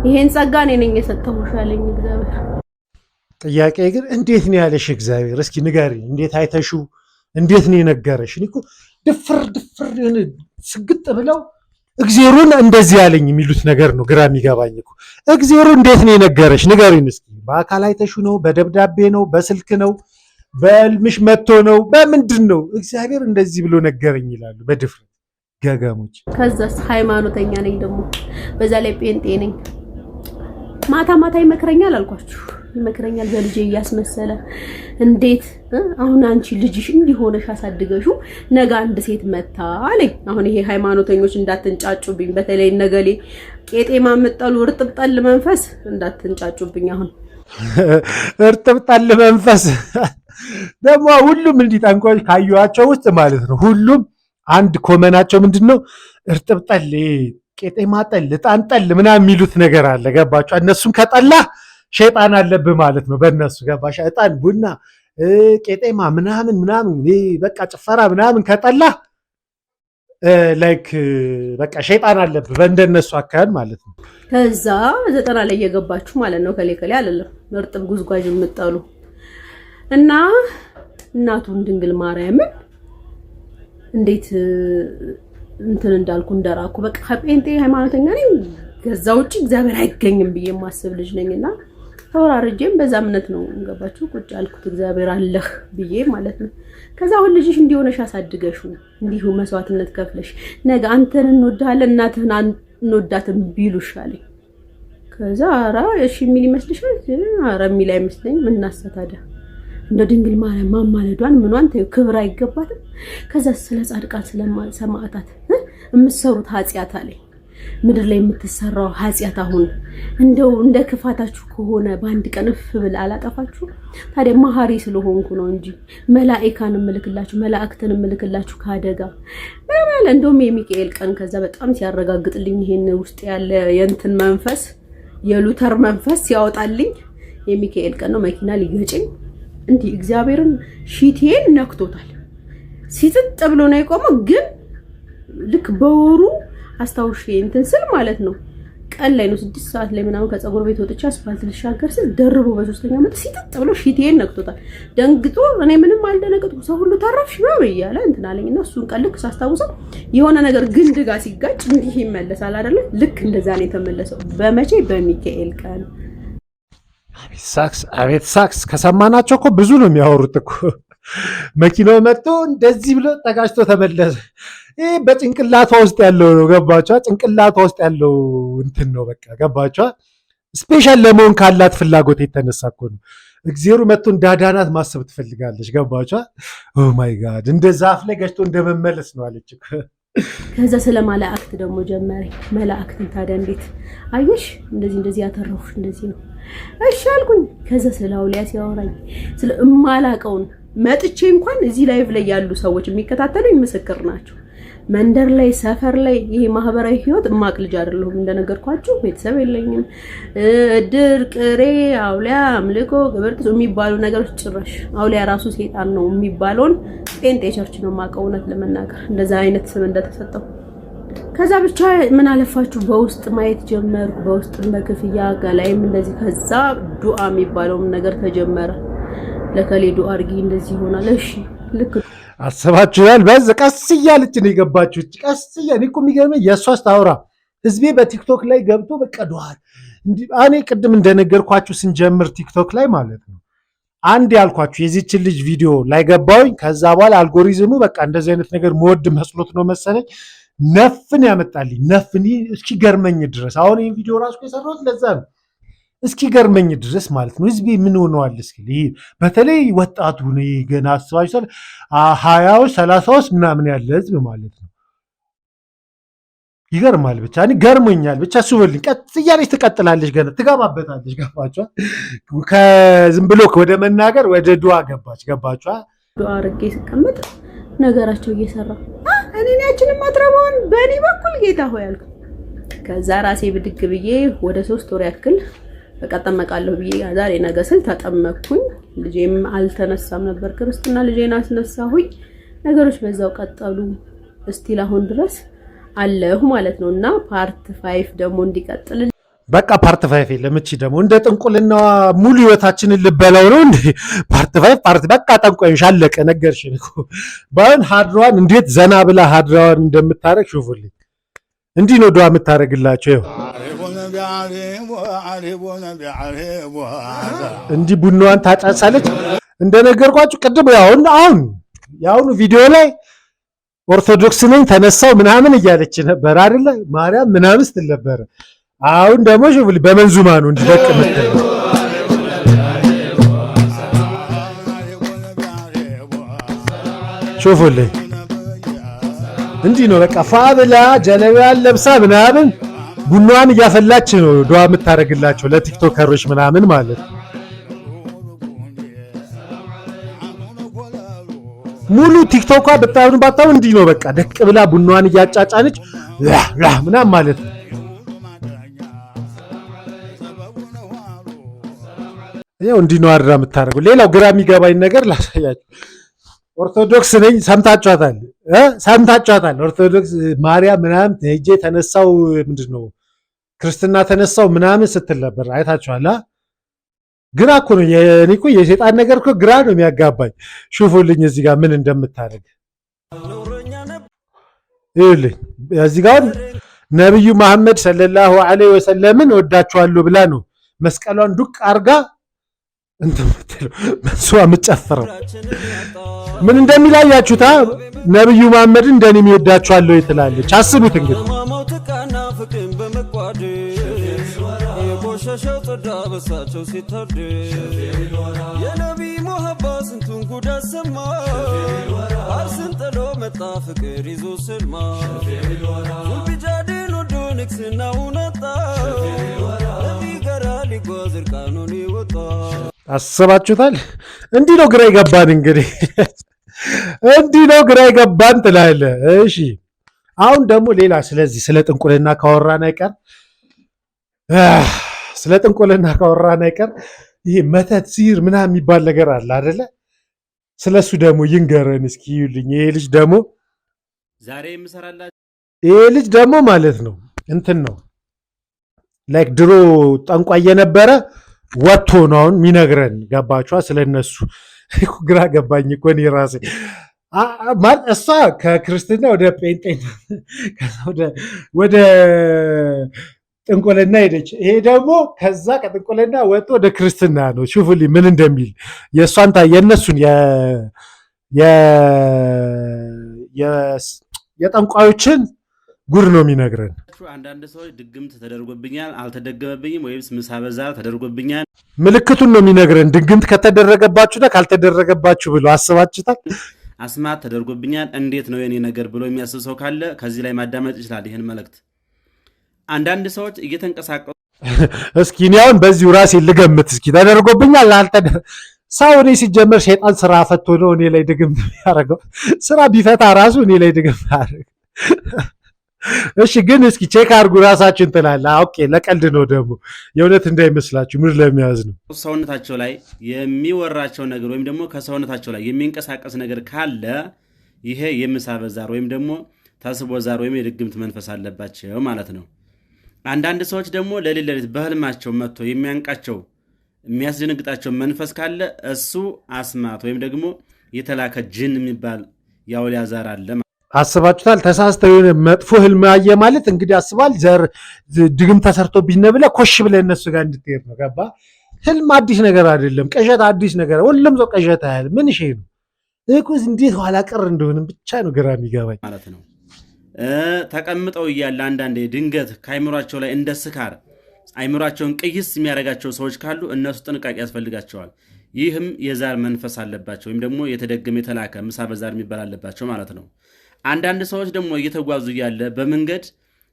F: ይሄን ጸጋ እኔ ነኝ የሰጠሁሽ አለኝ እግዚአብሔር።
A: ጥያቄ ግን እንዴት ነው ያለሽ እግዚአብሔር? እስኪ ንገሪ። እንዴት አይተሽው? እንዴት ነው የነገረሽ? እኔ እኮ ድፍር ድፍር የሆነ ስግጥ ብለው እግዜሩን እንደዚህ ያለኝ የሚሉት ነገር ነው ግራ የሚገባኝ እኮ። እግዜሩ እንዴት ነው የነገረሽ? ንገሪን እስኪ። በአካል አይተሽው ነው? በደብዳቤ ነው? በስልክ ነው? በህልምሽ መጥቶ ነው? በምንድን ነው? እግዚአብሔር እንደዚህ ብሎ ነገረኝ ይላሉ በድፍረት ገገሞች።
F: ከዛስ ሃይማኖተኛ ነኝ ደግሞ በዛ ላይ ጴንጤ ነኝ። ማታ ማታ ይመክረኛል አልኳችሁ፣ ይመክረኛል በልጄ እያስመሰለ እንዴት አሁን አንቺ ልጅሽ እንዲሆነሽ አሳድገሽው ነገ አንድ ሴት መታ አለኝ። አሁን ይሄ ሃይማኖተኞች እንዳትንጫጩብኝ፣ በተለይ ነገሌ ቄጤማ የምጠሉ እርጥብ ጠል መንፈስ እንዳትንጫጩብኝ። አሁን
A: እርጥብ ጠል መንፈስ ደግሞ ሁሉም እንዲህ ጠንቋዮች ካዩዋቸው ውስጥ ማለት ነው ሁሉም አንድ common ኣቸው ምንድን ነው? እርጥብ ጠል፣ ቄጤማ ጠል፣ ዕጣን ጠል ምናምን የሚሉት ነገር አለ። ገባችሁ? እነሱም ከጠላ ሸይጣን አለብህ ማለት ነው በእነሱ ገባሽ? ዕጣን፣ ቡና፣ ቄጤማ ምናምን ምናምን በቃ ጭፈራ ምናምን ከጠላ like በቃ ሸይጣን አለብህ በእንደነሱ አካሄድ ማለት ነው።
F: ከዛ 90 ላይ እየገባችሁ ማለት ነው። ከሌ ከሌ አይደለም እርጥብ ጉዝጓዥ የምጠሉ እና እናቱን ድንግል ማርያምን እንዴት እንትን እንዳልኩ እንደራኩ በቃ ከጴንጤ ሃይማኖተኛ ነኝ። ከዛ ውጭ እግዚአብሔር አይገኝም ብዬ የማስብ ልጅ ነኝና ተወራርጄም በዛ እምነት ነው ገባችሁ ቁጭ ያልኩት እግዚአብሔር አለህ ብዬ ማለት ነው። ከዛ አሁን ልጅሽ እንዲሆነሽ አሳድገሽው እንዲሁ መስዋዕትነት ከፍለሽ ነገ አንተን እንወድሃለን እናትህን እንወዳትም ቢሉሽ አለኝ። ከዛ ኧረ እሺ የሚል ይመስልሻል? ኧረ የሚል አይመስለኝም። እናሳ ታዲያ እንደ ድንግል ማርያም ማማለዷን ምኗን ተይው፣ ክብር አይገባትም? ከዛ ስለ ጻድቃን ስለ ሰማዕታት የምትሰሩት ኃጢአት አለኝ ምድር ላይ የምትሰራው ኃጢአት አሁን እንደው እንደ ክፋታችሁ ከሆነ በአንድ ቀን እፍ ብል አላጠፋችሁ። ታዲያ መሀሪ ስለሆንኩ ነው እንጂ መላኢካን እምልክላችሁ መላእክትን እምልክላችሁ ከአደጋ ምናምን አለ። እንደውም የሚካኤል ቀን ከዛ በጣም ሲያረጋግጥልኝ ይሄን ውስጥ ያለ የእንትን መንፈስ የሉተር መንፈስ ሲያወጣልኝ የሚካኤል ቀን ነው። መኪና ሊገጭኝ እንዲህ እግዚአብሔርን ሺቴን ነክቶታል። ሲጥጥ ብሎ ነው የቆመው። ግን ልክ በወሩ አስታውሼ እንትን ስል ማለት ነው ቀን ላይ ነው 6 ሰዓት ላይ ምናምን ከፀጉር ቤት ወጥቼ አስፋልት ልሻገር ስል ደርቦ በሶስተኛ ዓመት ሲጥጥ ብሎ ሺቴን ነክቶታል። ደንግጦ እኔ ምንም አልደነገጥኩም። ሰው ሁሉ ተረፍሽ ምናምን እያለ እንትን አለኝ እና እሱን ቀን ልክ ሳስታውሰው የሆነ ነገር ግንድ ጋር ሲጋጭ እንዲህ ይመለሳል አይደለ? ልክ እንደዛ ነው የተመለሰው። በመቼ በሚካኤል ቀን።
A: አቤት ሳክስ፣ አቤት ሳክስ። ከሰማናቸው እኮ ብዙ ነው የሚያወሩት እኮ። መኪናው መጥቶ እንደዚህ ብሎ ተጋጭቶ ተመለሰ። ይህ በጭንቅላቷ ውስጥ ያለው ነው። ገባችኋ? ጭንቅላቷ ውስጥ ያለው እንትን ነው። በቃ ገባችኋ? special ለመሆን ካላት ፍላጎት የተነሳ እኮ ነው። እግዜሩ መጥቶ እንዳዳናት ማሰብ ትፈልጋለች። ገባችኋ? Oh my God፣ እንደ ዛፍ ላይ ገጭቶ እንደመመለስ ነው አለች።
F: ከዛ ስለ መላእክት ደግሞ ጀመረኝ። መላእክትን ታዲያ እንዴት አየሽ? እንደዚህ እንደዚህ ያተረፉሽ እንደዚህ ነው። እሺ አልኩኝ። ከዛ ስለ አውሊያ ሲያወራኝ ስለ እማላቀውን መጥቼ እንኳን እዚህ live ላይ ያሉ ሰዎች የሚከታተሉኝ ምስክር ናቸው። መንደር ላይ፣ ሰፈር ላይ ይሄ ማህበራዊ ህይወት እማቅ ልጅ አይደለሁም። እንደነገርኳችሁ ቤተሰብ የለኝም። እድር፣ ቅሬ፣ አውሊያ፣ አምልኮ፣ ግብር የሚባሉ ነገሮች ጭራሽ አውሊያ ራሱ ሴጣን ነው የሚባለውን ጴንጤ church ነው የማውቀው፣ እውነት ለመናገር እንደዛ አይነት ስም እንደተሰጠው። ከዛ ብቻ ምን አለፋችሁ በውስጥ ማየት ጀመርኩ። በውስጥም በክፍያ ገላይም እንደዚህ። ከዛ ዱዓ የሚባለውም ነገር ተጀመረ። ለከሌ ዱዓ አድርጊ እንደዚህ ይሆናል። እሺ ልክ
A: አስባችኋል? በዝ ቀስ እያለች ነው የገባችሁ። ቀስ እያ እኔ እኮ የሚገርመኝ የእሷ ስታወራ ህዝቤ በቲክቶክ ላይ ገብቶ በቃ ዱዓ እኔ ቅድም እንደነገርኳችሁ ስንጀምር ቲክቶክ ላይ ማለት ነው አንድ ያልኳችሁ የዚችን ልጅ ቪዲዮ ላይ ገባሁኝ። ከዛ በኋላ አልጎሪዝሙ በቃ እንደዚህ አይነት ነገር መወድ መስሎት ነው መሰለኝ ነፍን ያመጣልኝ ነፍን እስኪገርመኝ ድረስ። አሁን ይህን ቪዲዮ ራሱ የሰራሁት ለዛ ነው፣ እስኪገርመኝ ድረስ ማለት ነው። ህዝቤ ምን ሆነዋል እስኪል ይሄ በተለይ ወጣቱ ነው ገና አስባችኋል፣ 20ዎች 30ዎች ምናምን ያለ ህዝብ ማለት ነው። ይገርማል። ብቻ እኔ ገርሞኛል። ብቻ እሱ በልኝ ቀጥ እያለች ትቀጥላለች፣ ገና ትገባበታለች። ገባችኋል? ከዝም ብሎ ወደ መናገር ወደ ዱዓ ገባች። ገባችኋል?
F: ዱዓ አድርጌ ስቀመጥ ነገራቸው እየሰራ እኔን ያችን ማትረባውን በእኔ በኩል ጌታ ሆይ አልኩ። ከዛ ራሴ ብድግ ብዬ ወደ 3 ወር ያክል በቃ እጠመቃለሁ ብዬ ዛሬ ነገ ስል ተጠመቅኩኝ። ልጄም አልተነሳም ነበር ክርስትና፣ ልጄን አስነሳሁኝ። ነገሮች በዛው ቀጠሉ። Still አሁን ድረስ አለሁ ማለት ነው። እና part 5 ደግሞ እንዲቀጥል
A: በቃ part 5 የለም። እቺ ደግሞ እንደ ጥንቁልና ሙሉ ህይወታችንን ልበላው ነው እንዴ? Part 5 part በቃ ጠንቋይሽ አለቀ። ነገርሽን እኮ ባይሆን ሀድሯን እንዴት ዘና ብላ ሀድሯን እንደምታረግ ሹፉልኝ። እንዲህ ነው ዱዓ የምታረግላቸው። ይኸው እንዲህ ቡናዋን ታጫሳለች። እንደነገርኳችሁ ቅድም ያሁን አሁን የአሁኑ ቪዲዮ ላይ ኦርቶዶክስ ነኝ ተነሳው ምናምን እያለች ነበር አይደለ? ማርያም ምናምን ስትል ነበር። አሁን ደግሞ ሹፉልኝ በመንዙማ ነው እንዲደቅ የምትለው። ሹፉልኝ እንዲህ ነው በቃ ፋ ብላ ጀለቢያን ለብሳ ምናምን ቡናዋን እያፈላች ነው ዱዓ የምታደርግላቸው ለቲክቶከሮች ምናምን ማለት ነው። ሙሉ ቲክቶኳ ብታዩን ባታዩ እንዲህ ነው በቃ ደቅ ብላ ቡናዋን እያጫጫነች ላ ምናምን ማለት ነው። ያው እንዲህ ነው አድራ የምታደርገው። ሌላው ግራ የሚገባኝ ነገር ላሳያችሁ። ኦርቶዶክስ ነኝ ሰምታችኋታል ሰምታችኋታል። ኦርቶዶክስ ማርያም ምናምን ሄጄ ተነሳው ምንድን ነው ክርስትና ተነሳው ምናምን ስትል ነበር አይታችኋል። ግራ እኮ ነው የኔ እኮ የሴጣን ነገር እኮ ግራ ነው የሚያጋባኝ። ሹፉልኝ እዚህ ጋር ምን እንደምታደርግ ይኸውልኝ። እዚህ ጋር ነብዩ መሐመድ ሰለላሁ ዐለይሂ ወሰለምን ወዳችኋለሁ ብላ ነው መስቀሏን ዱቅ አርጋ እንትን የምትለው መንሱዋ የምትጨፍረው ምን እንደሚል አያችሁታ? ነብዩ መሐመድን እንደኔ የሚወዳችኋለሁ ትላለች። አስቡት እንግዲህ አስባችሁታል? እንዲህ ነው ግራ ይገባን። እንግዲህ እንዲህ ነው ግራ ይገባን ትላለህ። እሺ አሁን ደግሞ ሌላ ስለዚህ ስለ ጥንቁልና ካወራን አይቀር ስለ ጥንቁልና ካወራን አይቀር ይሄ መተት ሲር ምናምን የሚባል ነገር አለ አይደለ? ስለሱ ደግሞ ይንገረን እስኪ ይሉኝ። ይሄ ልጅ ደግሞ
G: ዛሬ የምሰራላችሁ
A: ይሄ ልጅ ደግሞ ማለት ነው እንትን ነው like ድሮ ጠንቋይ የነበረ ወጥቶ ነው አሁን የሚነግረን። ገባችኋ? ስለነሱ ግራ ገባኝ እኮ እኔ ራሴ። ማለት እሷ ከክርስትና ወደ ጴንጤ ወደ ጥንቁልና ሄደች። ይሄ ደግሞ ከዛ ከጥንቁልና ወጥቶ ወደ ክርስትና ነው። ሹፉልኝ ምን እንደሚል የእሷን የእነሱን የጠንቋዮችን ጉድ ነው የሚነግረን።
G: አንዳንድ ሰዎች ድግምት ተደርጎብኛል፣ አልተደገመብኝም፣ ወይስ ምሳ በዛ ተደርጎብኛል፣
A: ምልክቱን ነው የሚነግረን። ድግምት ከተደረገባችሁና ካልተደረገባችሁ ብሎ አስባችሁታል?
G: አስማት ተደርጎብኛል፣ እንዴት ነው የኔ ነገር ብሎ የሚያስብ ሰው ካለ ከዚህ ላይ ማዳመጥ ይችላል ይህን መልእክት። አንዳንድ ሰዎች እየተንቀሳቀሱ
A: እስኪ እኔ አሁን በዚሁ ራሴ ልገምት። እስኪ ተደርጎብኛል ሰው እኔ ሲጀመር ሸይጣን ስራ ፈቶ ነው እኔ ላይ ድግምት የሚያደርገው። ስራ ቢፈታ ራሱ እኔ ላይ ድግምት ያደርግ። እሺ ግን እስኪ check አድርጉ ራሳችን ትላለህ። Okay ለቀልድ ነው ደግሞ የእውነት እንዳይመስላችሁ ምር ለመያዝ ነው።
G: ሰውነታቸው ላይ የሚወራቸው ነገር ወይም ደግሞ ከሰውነታቸው ላይ የሚንቀሳቀስ ነገር ካለ ይሄ የምሳበ ዛር ወይም ደግሞ ተስቦ ዛር ወይም የድግምት መንፈስ አለባቸው ማለት ነው። አንዳንድ ሰዎች ደግሞ ሌሊት ሌሊት በህልማቸው መጥቶ የሚያንቃቸው የሚያስደነግጣቸው መንፈስ ካለ እሱ አስማት ወይም ደግሞ የተላከ ጅን የሚባል የአውሊያ ዛር አለ።
A: አስባችሁታል? ተሳስተው የሆነ መጥፎ ህልም አየ ማለት እንግዲህ አስባል ዘር ድግም ተሰርቶብኝ ነው ብለህ ኮሽ ብለህ እነሱ ጋር እንድትሄድ ነው። ገባ? ህልም አዲስ ነገር አይደለም። ቅዠት አዲስ ነገር፣ ሁሉም ሰው ቅዠት ያህል ምን ይሄ ነው እኮ እንዴት ኋላ ቀር እንደሆነ ብቻ ነው ግራ የሚገባኝ
G: ማለት ነው። ተቀምጠው እያለ አንዳንዴ ድንገት ከአይምሯቸው ላይ እንደ ስካር አይምሯቸውን ቅይስ የሚያደርጋቸው ሰዎች ካሉ እነሱ ጥንቃቄ ያስፈልጋቸዋል። ይህም የዛር መንፈስ አለባቸው ወይም ደግሞ የተደገመ የተላከ ምሳ በዛር የሚባል አለባቸው ማለት ነው። አንዳንድ ሰዎች ደግሞ እየተጓዙ እያለ በመንገድ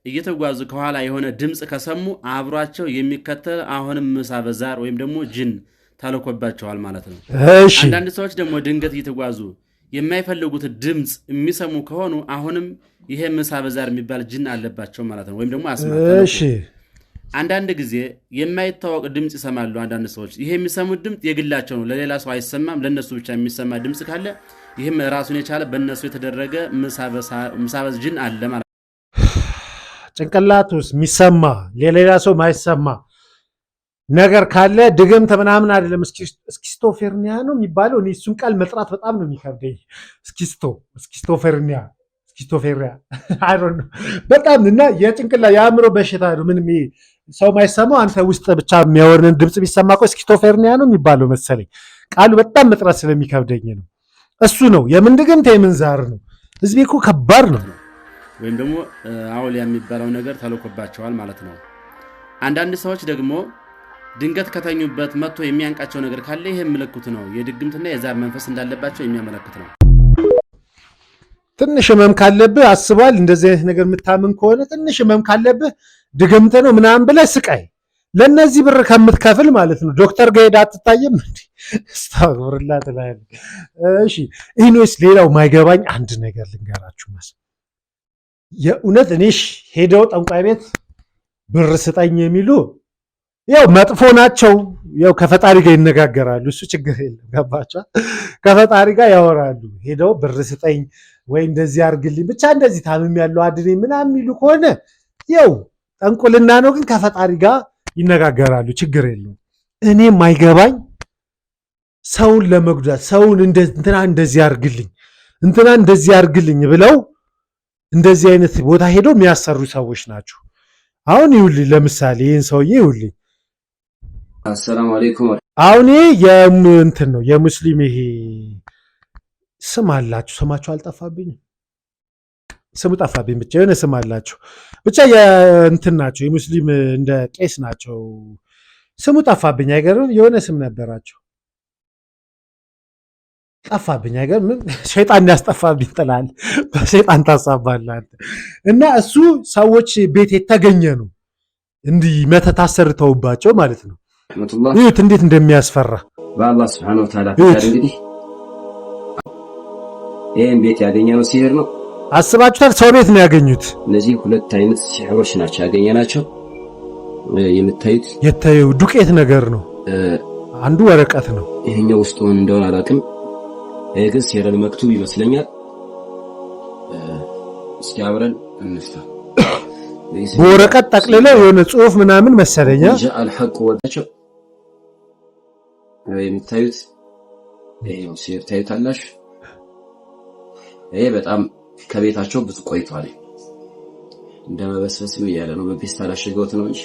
G: እየተጓዙ ከኋላ የሆነ ድምፅ ከሰሙ አብሯቸው የሚከተል አሁንም ምሳ በዛር ወይም ደግሞ ጅን ተልኮባቸዋል ማለት ነው። አንዳንድ ሰዎች ደግሞ ድንገት እየተጓዙ የማይፈልጉት ድምፅ የሚሰሙ ከሆኑ አሁንም ይሄ ምሳ በዛር የሚባል ጅን አለባቸው ማለት ነው። ወይም ደግሞ አስማት። አንዳንድ ጊዜ የማይታወቅ ድምፅ ይሰማሉ አንዳንድ ሰዎች። ይሄ የሚሰሙት ድምፅ የግላቸው ነው፣ ለሌላ ሰው አይሰማም። ለነሱ ብቻ የሚሰማ ድምፅ ካለ ይህም ራሱን የቻለ በእነሱ የተደረገ ምሳበዝ ጅን አለ ማለት ነው።
A: ጭንቅላት ውስጥ የሚሰማ ለሌላ ሰው ማይሰማ ነገር ካለ ድግምት ምናምን አይደለም። Schizophrenia ነው የሚባለው። እኔ እሱን ቃል መጥራት በጣም ነው የሚከብደኝ። Schizophrenia schizophrenia በጣም እና የጭንቅላ የአእምሮ በሽታ ነው። ምንም ሰው ማይሰማው አንተ ውስጥ ብቻ የሚያወርንን ድምፅ ቢሰማ እኮ schizophrenia ነው የሚባለው መሰለኝ። ቃሉ በጣም መጥራት ስለሚከብደኝ ነው። እሱ ነው የምን ድግምት የምን ዛር ነው። ህዝቤ እኮ ከባድ ነው።
G: ወይም ደግሞ አውሊያ የሚባለው ነገር ተልኮባቸዋል ማለት ነው። አንዳንድ ሰዎች ደግሞ ድንገት ከተኙበት መጥቶ የሚያንቃቸው ነገር ካለ ይሄ ምልክቱ ነው፣ የድግምትና የዛር መንፈስ እንዳለባቸው የሚያመለክት ነው።
A: ትንሽ ህመም ካለብህ አስቧል። እንደዚህ አይነት ነገር የምታምን ከሆነ ትንሽ ህመም ካለብህ ድግምት ነው ምናምን ብለህ ስቃይ ለነዚህ ብር ከምትከፍል ማለት ነው። ዶክተር ጋር ሄደህ አትታይም እንዴ? አስተግፊሩላህ ትላለህ። እሺ anyways፣ ሌላው ማይገባኝ አንድ ነገር ልንገራችሁ መስ የእውነት እኔሽ ሄደው ጠንቋይ ቤት ብር ስጠኝ የሚሉ ያው መጥፎ ናቸው። ያው ከፈጣሪ ጋር ይነጋገራሉ። እሱ ችግር የለም። ገባቸው። ከፈጣሪ ጋር ያወራሉ። ሄደው ብር ስጠኝ ወይ እንደዚህ አድርግልኝ ብቻ እንደዚህ ታምም ያለው አድኔ ምናምን የሚሉ ከሆነ ያው ጠንቁልና ነው፣ ግን ከፈጣሪ ጋር ይነጋገራሉ። ችግር የለውም። እኔ ማይገባኝ ሰውን ለመጉዳት ሰውን እንትና እንደዚህ አድርግልኝ እንትና እንደዚህ አድርግልኝ ብለው እንደዚህ አይነት ቦታ ሄደው የሚያሰሩ ሰዎች ናቸው። አሁን ይኸውልኝ፣ ለምሳሌ ይህን ሰውዬ ይኸውልኝ፣
C: አሰላሙ አለይኩም።
A: አሁን ይሄ የእንትን ነው የሙስሊም ይሄ ስም አላችሁ፣ ስማችሁ አልጠፋብኝም፣ ስሙ ጠፋብኝ፣ ብቻ የሆነ ስም አላችሁ፣ ብቻ የእንትን ናቸው የሙስሊም እንደ ቄስ ናቸው። ስሙ ጠፋብኝ፣ አይገርምም? የሆነ ስም ነበራቸው፣ ጠፋብኝ፣ አይገርምም? ሸይጣን ያስጠፋብኝ ጥላል፣ በሸይጣን ታሳባለህ አንተ። እና እሱ ሰዎች ቤት የተገኘ ነው እንዲህ መተት አሰርተውባቸው ማለት ነው።
C: ረህመቱላህ።
A: ይሁት እንዴት እንደሚያስፈራ።
C: በአላህ ስብሐነሁ ወተዓላ ፍቃድ እንግዲህ ይህን ቤት ያገኘነው ሲህር ነው።
A: አስባችሁታል? ሰው ቤት ነው ያገኙት።
C: እነዚህ ሁለት አይነት ሲሕሮች ናቸው ያገኘናቸው። የምታዩት
A: የታየው ዱቄት ነገር ነው። አንዱ ወረቀት ነው።
C: ይሄኛው ውስጡ ምን እንደሆነ አላውቅም። ይሄ ግን ሲህረል መክቱብ ይመስለኛል። እስኪ አብረን እንፍታ።
A: በወረቀት ጠቅልለው የሆነ ጽሁፍ ምናምን መሰለኛ።
C: ጃአል ሐቅ ወዳቸው የምታዩት ይሄው ሲህር ታዩታላችሁ። ይሄ በጣም ከቤታቸው ብዙ ቆይቷል። እንደ መበስበስም እያለ ነው። በፔስታል አሽገውት ነው እንጂ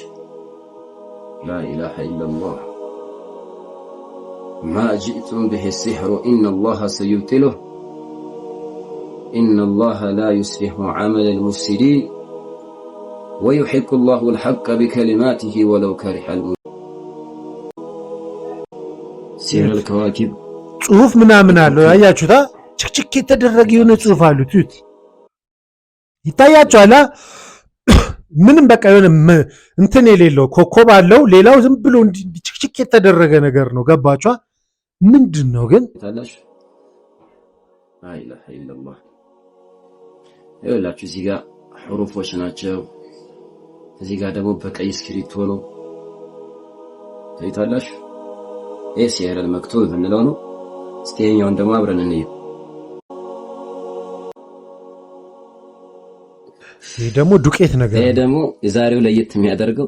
C: لا إله إلا الله ما جئتم به السحر إن الله سيبطله إن الله لا يصلح عمل المفسدين።
H: ويحق الله الحق بكلماته ولو كره المجرمون። سحر الكواكب።
A: ጽሁፍ ምናምን አለው። አያችሁታ? ችክችክ የተደረገ የሆነ ጽሁፍ አሉት። እዩት፣ ይታያችኋል። ምንም በቃ የሆነ እንትን የሌለው ኮከብ አለው። ሌላው ዝም ብሎ እንዲህ ችክችክ የተደረገ ነገር ነው። ገባችኋ? ምንድን ነው ግን?
H: ታላሽ لا إله إلا الله። ይኸውላችሁ እዚህ ጋር ሕሩፎች ናቸው። እዚህ ጋር ደግሞ በቀይ እስክሪብቶ ነው፣ ታይታላችሁ። ይህ سحر المكتوب የምንለው ነው። እስኪ ይኸኛውን ደግሞ አብረን እንየው።
A: ይህ ደግሞ ዱቄት ነገር
H: ይሄ
A: ነው።
H: ደግሞ የዛሬው ለየት የሚያደርገው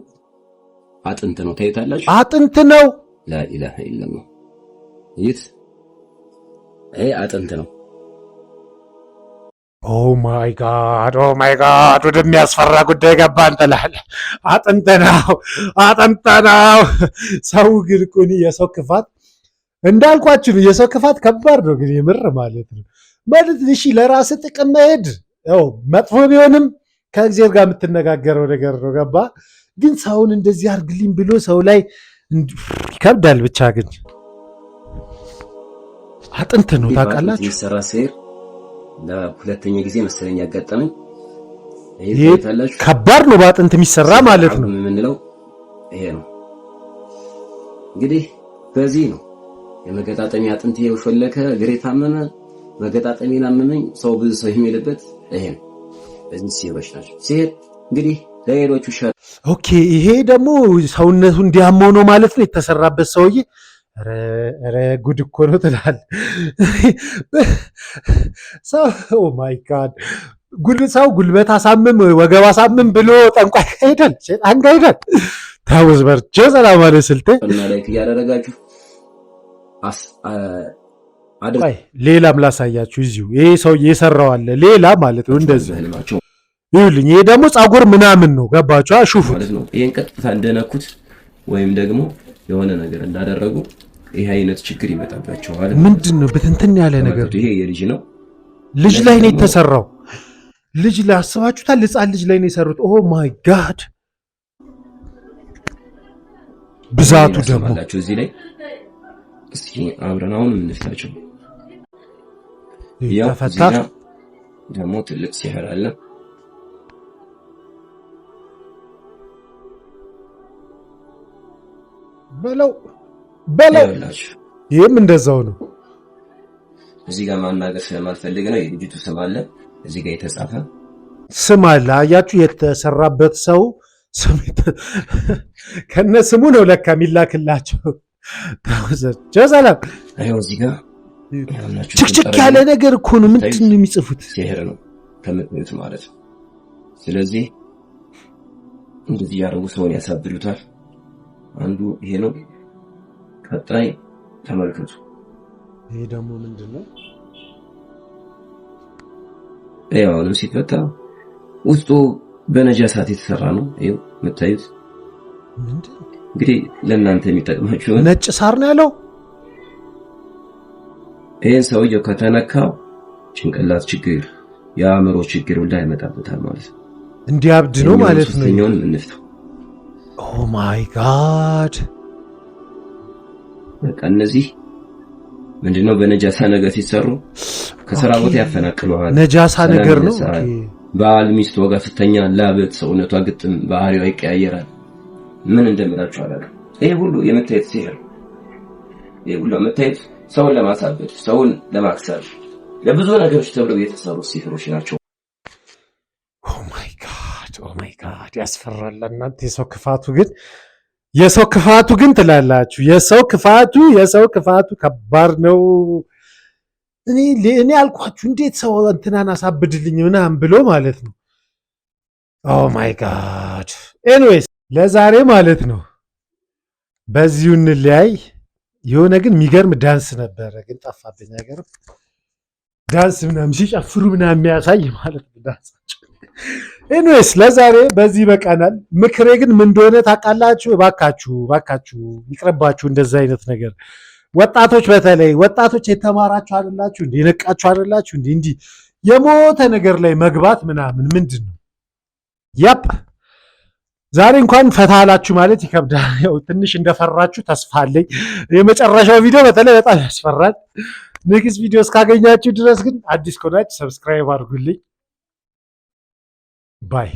H: አጥንት ነው። ታይታላችሁ።
A: አጥንት ነው።
H: لا إله إلا الله። ይህ ይሄ አጥንት ነው።
A: Oh my God, oh my God! ወደሚያስፈራ ጉዳይ ገባን ትላለህ። አጥንት ነው፣ አጥንት ነው። ሰው ግን እኮ እኔ የሰው ክፋት እንዳልኳችሁ ነው። የሰው ክፋት ከባድ ነው ግን የምር ማለት ነው። ማለት እሺ ለራስህ ጥቅም መሄድ ያው መጥፎ ቢሆንም ከእግዚአብሔር ጋር የምትነጋገረው ነገር ነው። ገባ? ግን ሰውን እንደዚህ አድርግልኝ ብሎ ሰው ላይ ይከብዳል። ብቻ ግን አጥንት ነው
H: ይህ በአጥንት
A: ታውቃላችሁ።
H: የሚሰራ ሲህር ለሁለተኛ ጊዜ መሰለኝ ያጋጠመኝ። ይሄ
A: ይሄ
H: ታይታላችሁ።
A: ከባድ ነው፣ በአጥንት የሚሰራ ማለት ነው።
H: عظم የምንለው ይሄ ነው። እንግዲህ በዚህ ነው የመገጣጠሚያ አጥንት ይሄው ሾለከ፣ እግሬ ታመመ፣ መገጣጠሚያን አመመኝ፣ ሰው ብዙ ሰው የሚልበት ይሄ ነው። በዚህ ሲህሮች ናቸው። ሲህር እንግዲህ ለሌሎቹ
A: Okay፣ ይሄ ደግሞ ሰውነቱ እንዲያመው ነው ማለት ነው የተሰራበት ሰውዬ። ኧረ ኧረ ጉድ እኮ ነው ትላለህ። ሰው oh my God፣ ጉል ሰው ጉልበት አሳምም ወገብ አሳምም ብሎ ጠንቋይ ጋር ሄዳል፣ ሸይጣን ጋር ሄዳል። ታውዝ በርጆ ሰላም አለ ስልቴ።
H: እና like እያደረጋችሁ
A: ቆይ ሌላም ላሳያችሁ እዚሁ ይሄ ሰውዬ የሰራው አለ ሌላ ማለት ነው። እንደዚህ
H: በህልማቸው
A: ይኸውልኝ፣ ይሄ ደግሞ ፀጉር ምናምን ነው። ገባችሁ? ሹፉት።
H: ማለት ነው። ይሄን ቀጥታ እንደነኩት ወይም ደግሞ የሆነ ነገር እንዳደረጉ ይሄ አይነት ችግር ይመጣባቸዋል።
A: ምንድን ነው ብትንትን ያለ ነገር?
H: ተመልከቱ፣ ይሄ የልጅ ነው።
A: ልጅ ላይ ነው የተሰራው። ልጅ ላይ አስባችሁታል? ህፃን ልጅ ላይ ነው የሰሩት። Oh my God፣ ብዛቱ ደግሞ
H: ያሰማላችሁ እዚህ ላይ እስኪ አብረን አሁን እንፍታቸው። ያው
A: ተፈታ።
H: እዚህ ጋር ደግሞ ትልቅ ሲህር አለ።
A: በለው በለው።
H: ይኸውላችሁ
A: ይህም እንደዛው ነው።
H: እዚህ ጋር ማናገር ስለማልፈልግ ነው። የልጅቱ ስም አለ እዚህ ጋር የተጻፈ።
A: ስም አለ። አያችሁ፣ የተሰራበት ሰው ስም ከነ ስሙ ነው ለካ የሚላክላቸው። ሰላም።
H: ይኸው እዚህ ጋር ያላችሁ
A: ችክችክ ያለ ነገር እኮ ነው። ምንድን ነው የሚጽፉት?
H: ሲህር ነው ከምታዩት ማለት ነው። ስለዚህ እንደዚህ ያደረጉ ሰውን ያሳብዱታል። አንዱ ይሄ ነው። ቀጣይ ተመልከቱ።
A: ይሄ ደግሞ ምንድን ነው?
H: ይኸው አሁንም ሲፈታ ውስጡ በነጃሳት የተሰራ ነው። ይኸው የምታዩት
A: ምንድን
H: እንግዲህ ለእናንተ የሚጠቅማችሁን
A: ነጭ ሳር ነው ያለው።
H: ይህን ሰውየው ከተነካው ጭንቅላት ችግር፣ የአእምሮ ችግር ሁላ ይመጣበታል ማለት ነው።
A: እንዲያብድ ነው ማለት ነው።
H: ሶስተኛውን እንፍታው።
A: Oh my God!
H: በቃ እነዚህ ምንድነው በነጃሳ ነገር ሲሰሩ ከስራ ቦታ ያፈናቅለዋል።
A: ነጃሳ
H: ሰላም
A: ነገር ነው።
H: ይነሳል። ባል ሚስት ወጋ ስተኛ ላበት ሰውነቷ ግጥም ባህሪዋ ይቀያየራል። ምን እንደምላችሁ አላውቅም። ይሄ ሁሉ የመታየት ሲህር፣ ይሄ ሁሉ መታየት ሰውን ለማሳበድ፣ ሰውን ለማክሰር፣ ለብዙ ነገሮች ተብለው የተሰሩ ሲህሮች ናቸው።
A: Oh my God, oh my God፣ ያስፈራል። እናንተ የሰው ክፋቱ ግን፣ የሰው ክፋቱ ግን ትላላችሁ። የሰው ክፋቱ፣ የሰው ክፋቱ ከባድ ነው። እኔ አልኳችሁ እንዴት ሰው እንትናን አሳብድልኝ ምናምን ብሎ ማለት ነው። Oh my God። Anyways ለዛሬ ማለት ነው በዚሁ እንለያይ። የሆነ ግን የሚገርም ዳንስ ነበረ፣ ግን ጠፋብኝ ነገር፣ ዳንስ ምናምን ሲጨፍሩ ምናምን የሚያሳይ ማለት ነው ዳንሳቸው። Anyways ለዛሬ በዚህ ይበቃናል። ምክሬ ግን ምን እንደሆነ ታውቃላችሁ? እባካችሁ እባካችሁ ይቅርባችሁ እንደዛ አይነት ነገር። ወጣቶች፣ በተለይ ወጣቶች የተማራችሁ አይደላችሁ እንዴ? የነቃችሁ አይደላችሁ እንዴ? እንዲህ የሞተ ነገር ላይ መግባት ምናምን ምንድን ነው? Yep. ዛሬ እንኳን ፈታ አላችሁ ማለት ይከብዳል። ያው ትንሽ እንደፈራችሁ ተስፋ አለኝ። የመጨረሻው ቪዲዮ በተለይ በጣም ያስፈራል። Next ቪዲዮ እስካገኛችሁ ድረስ ግን አዲስ ከሆናችሁ subscribe አድርጉልኝ። Bye.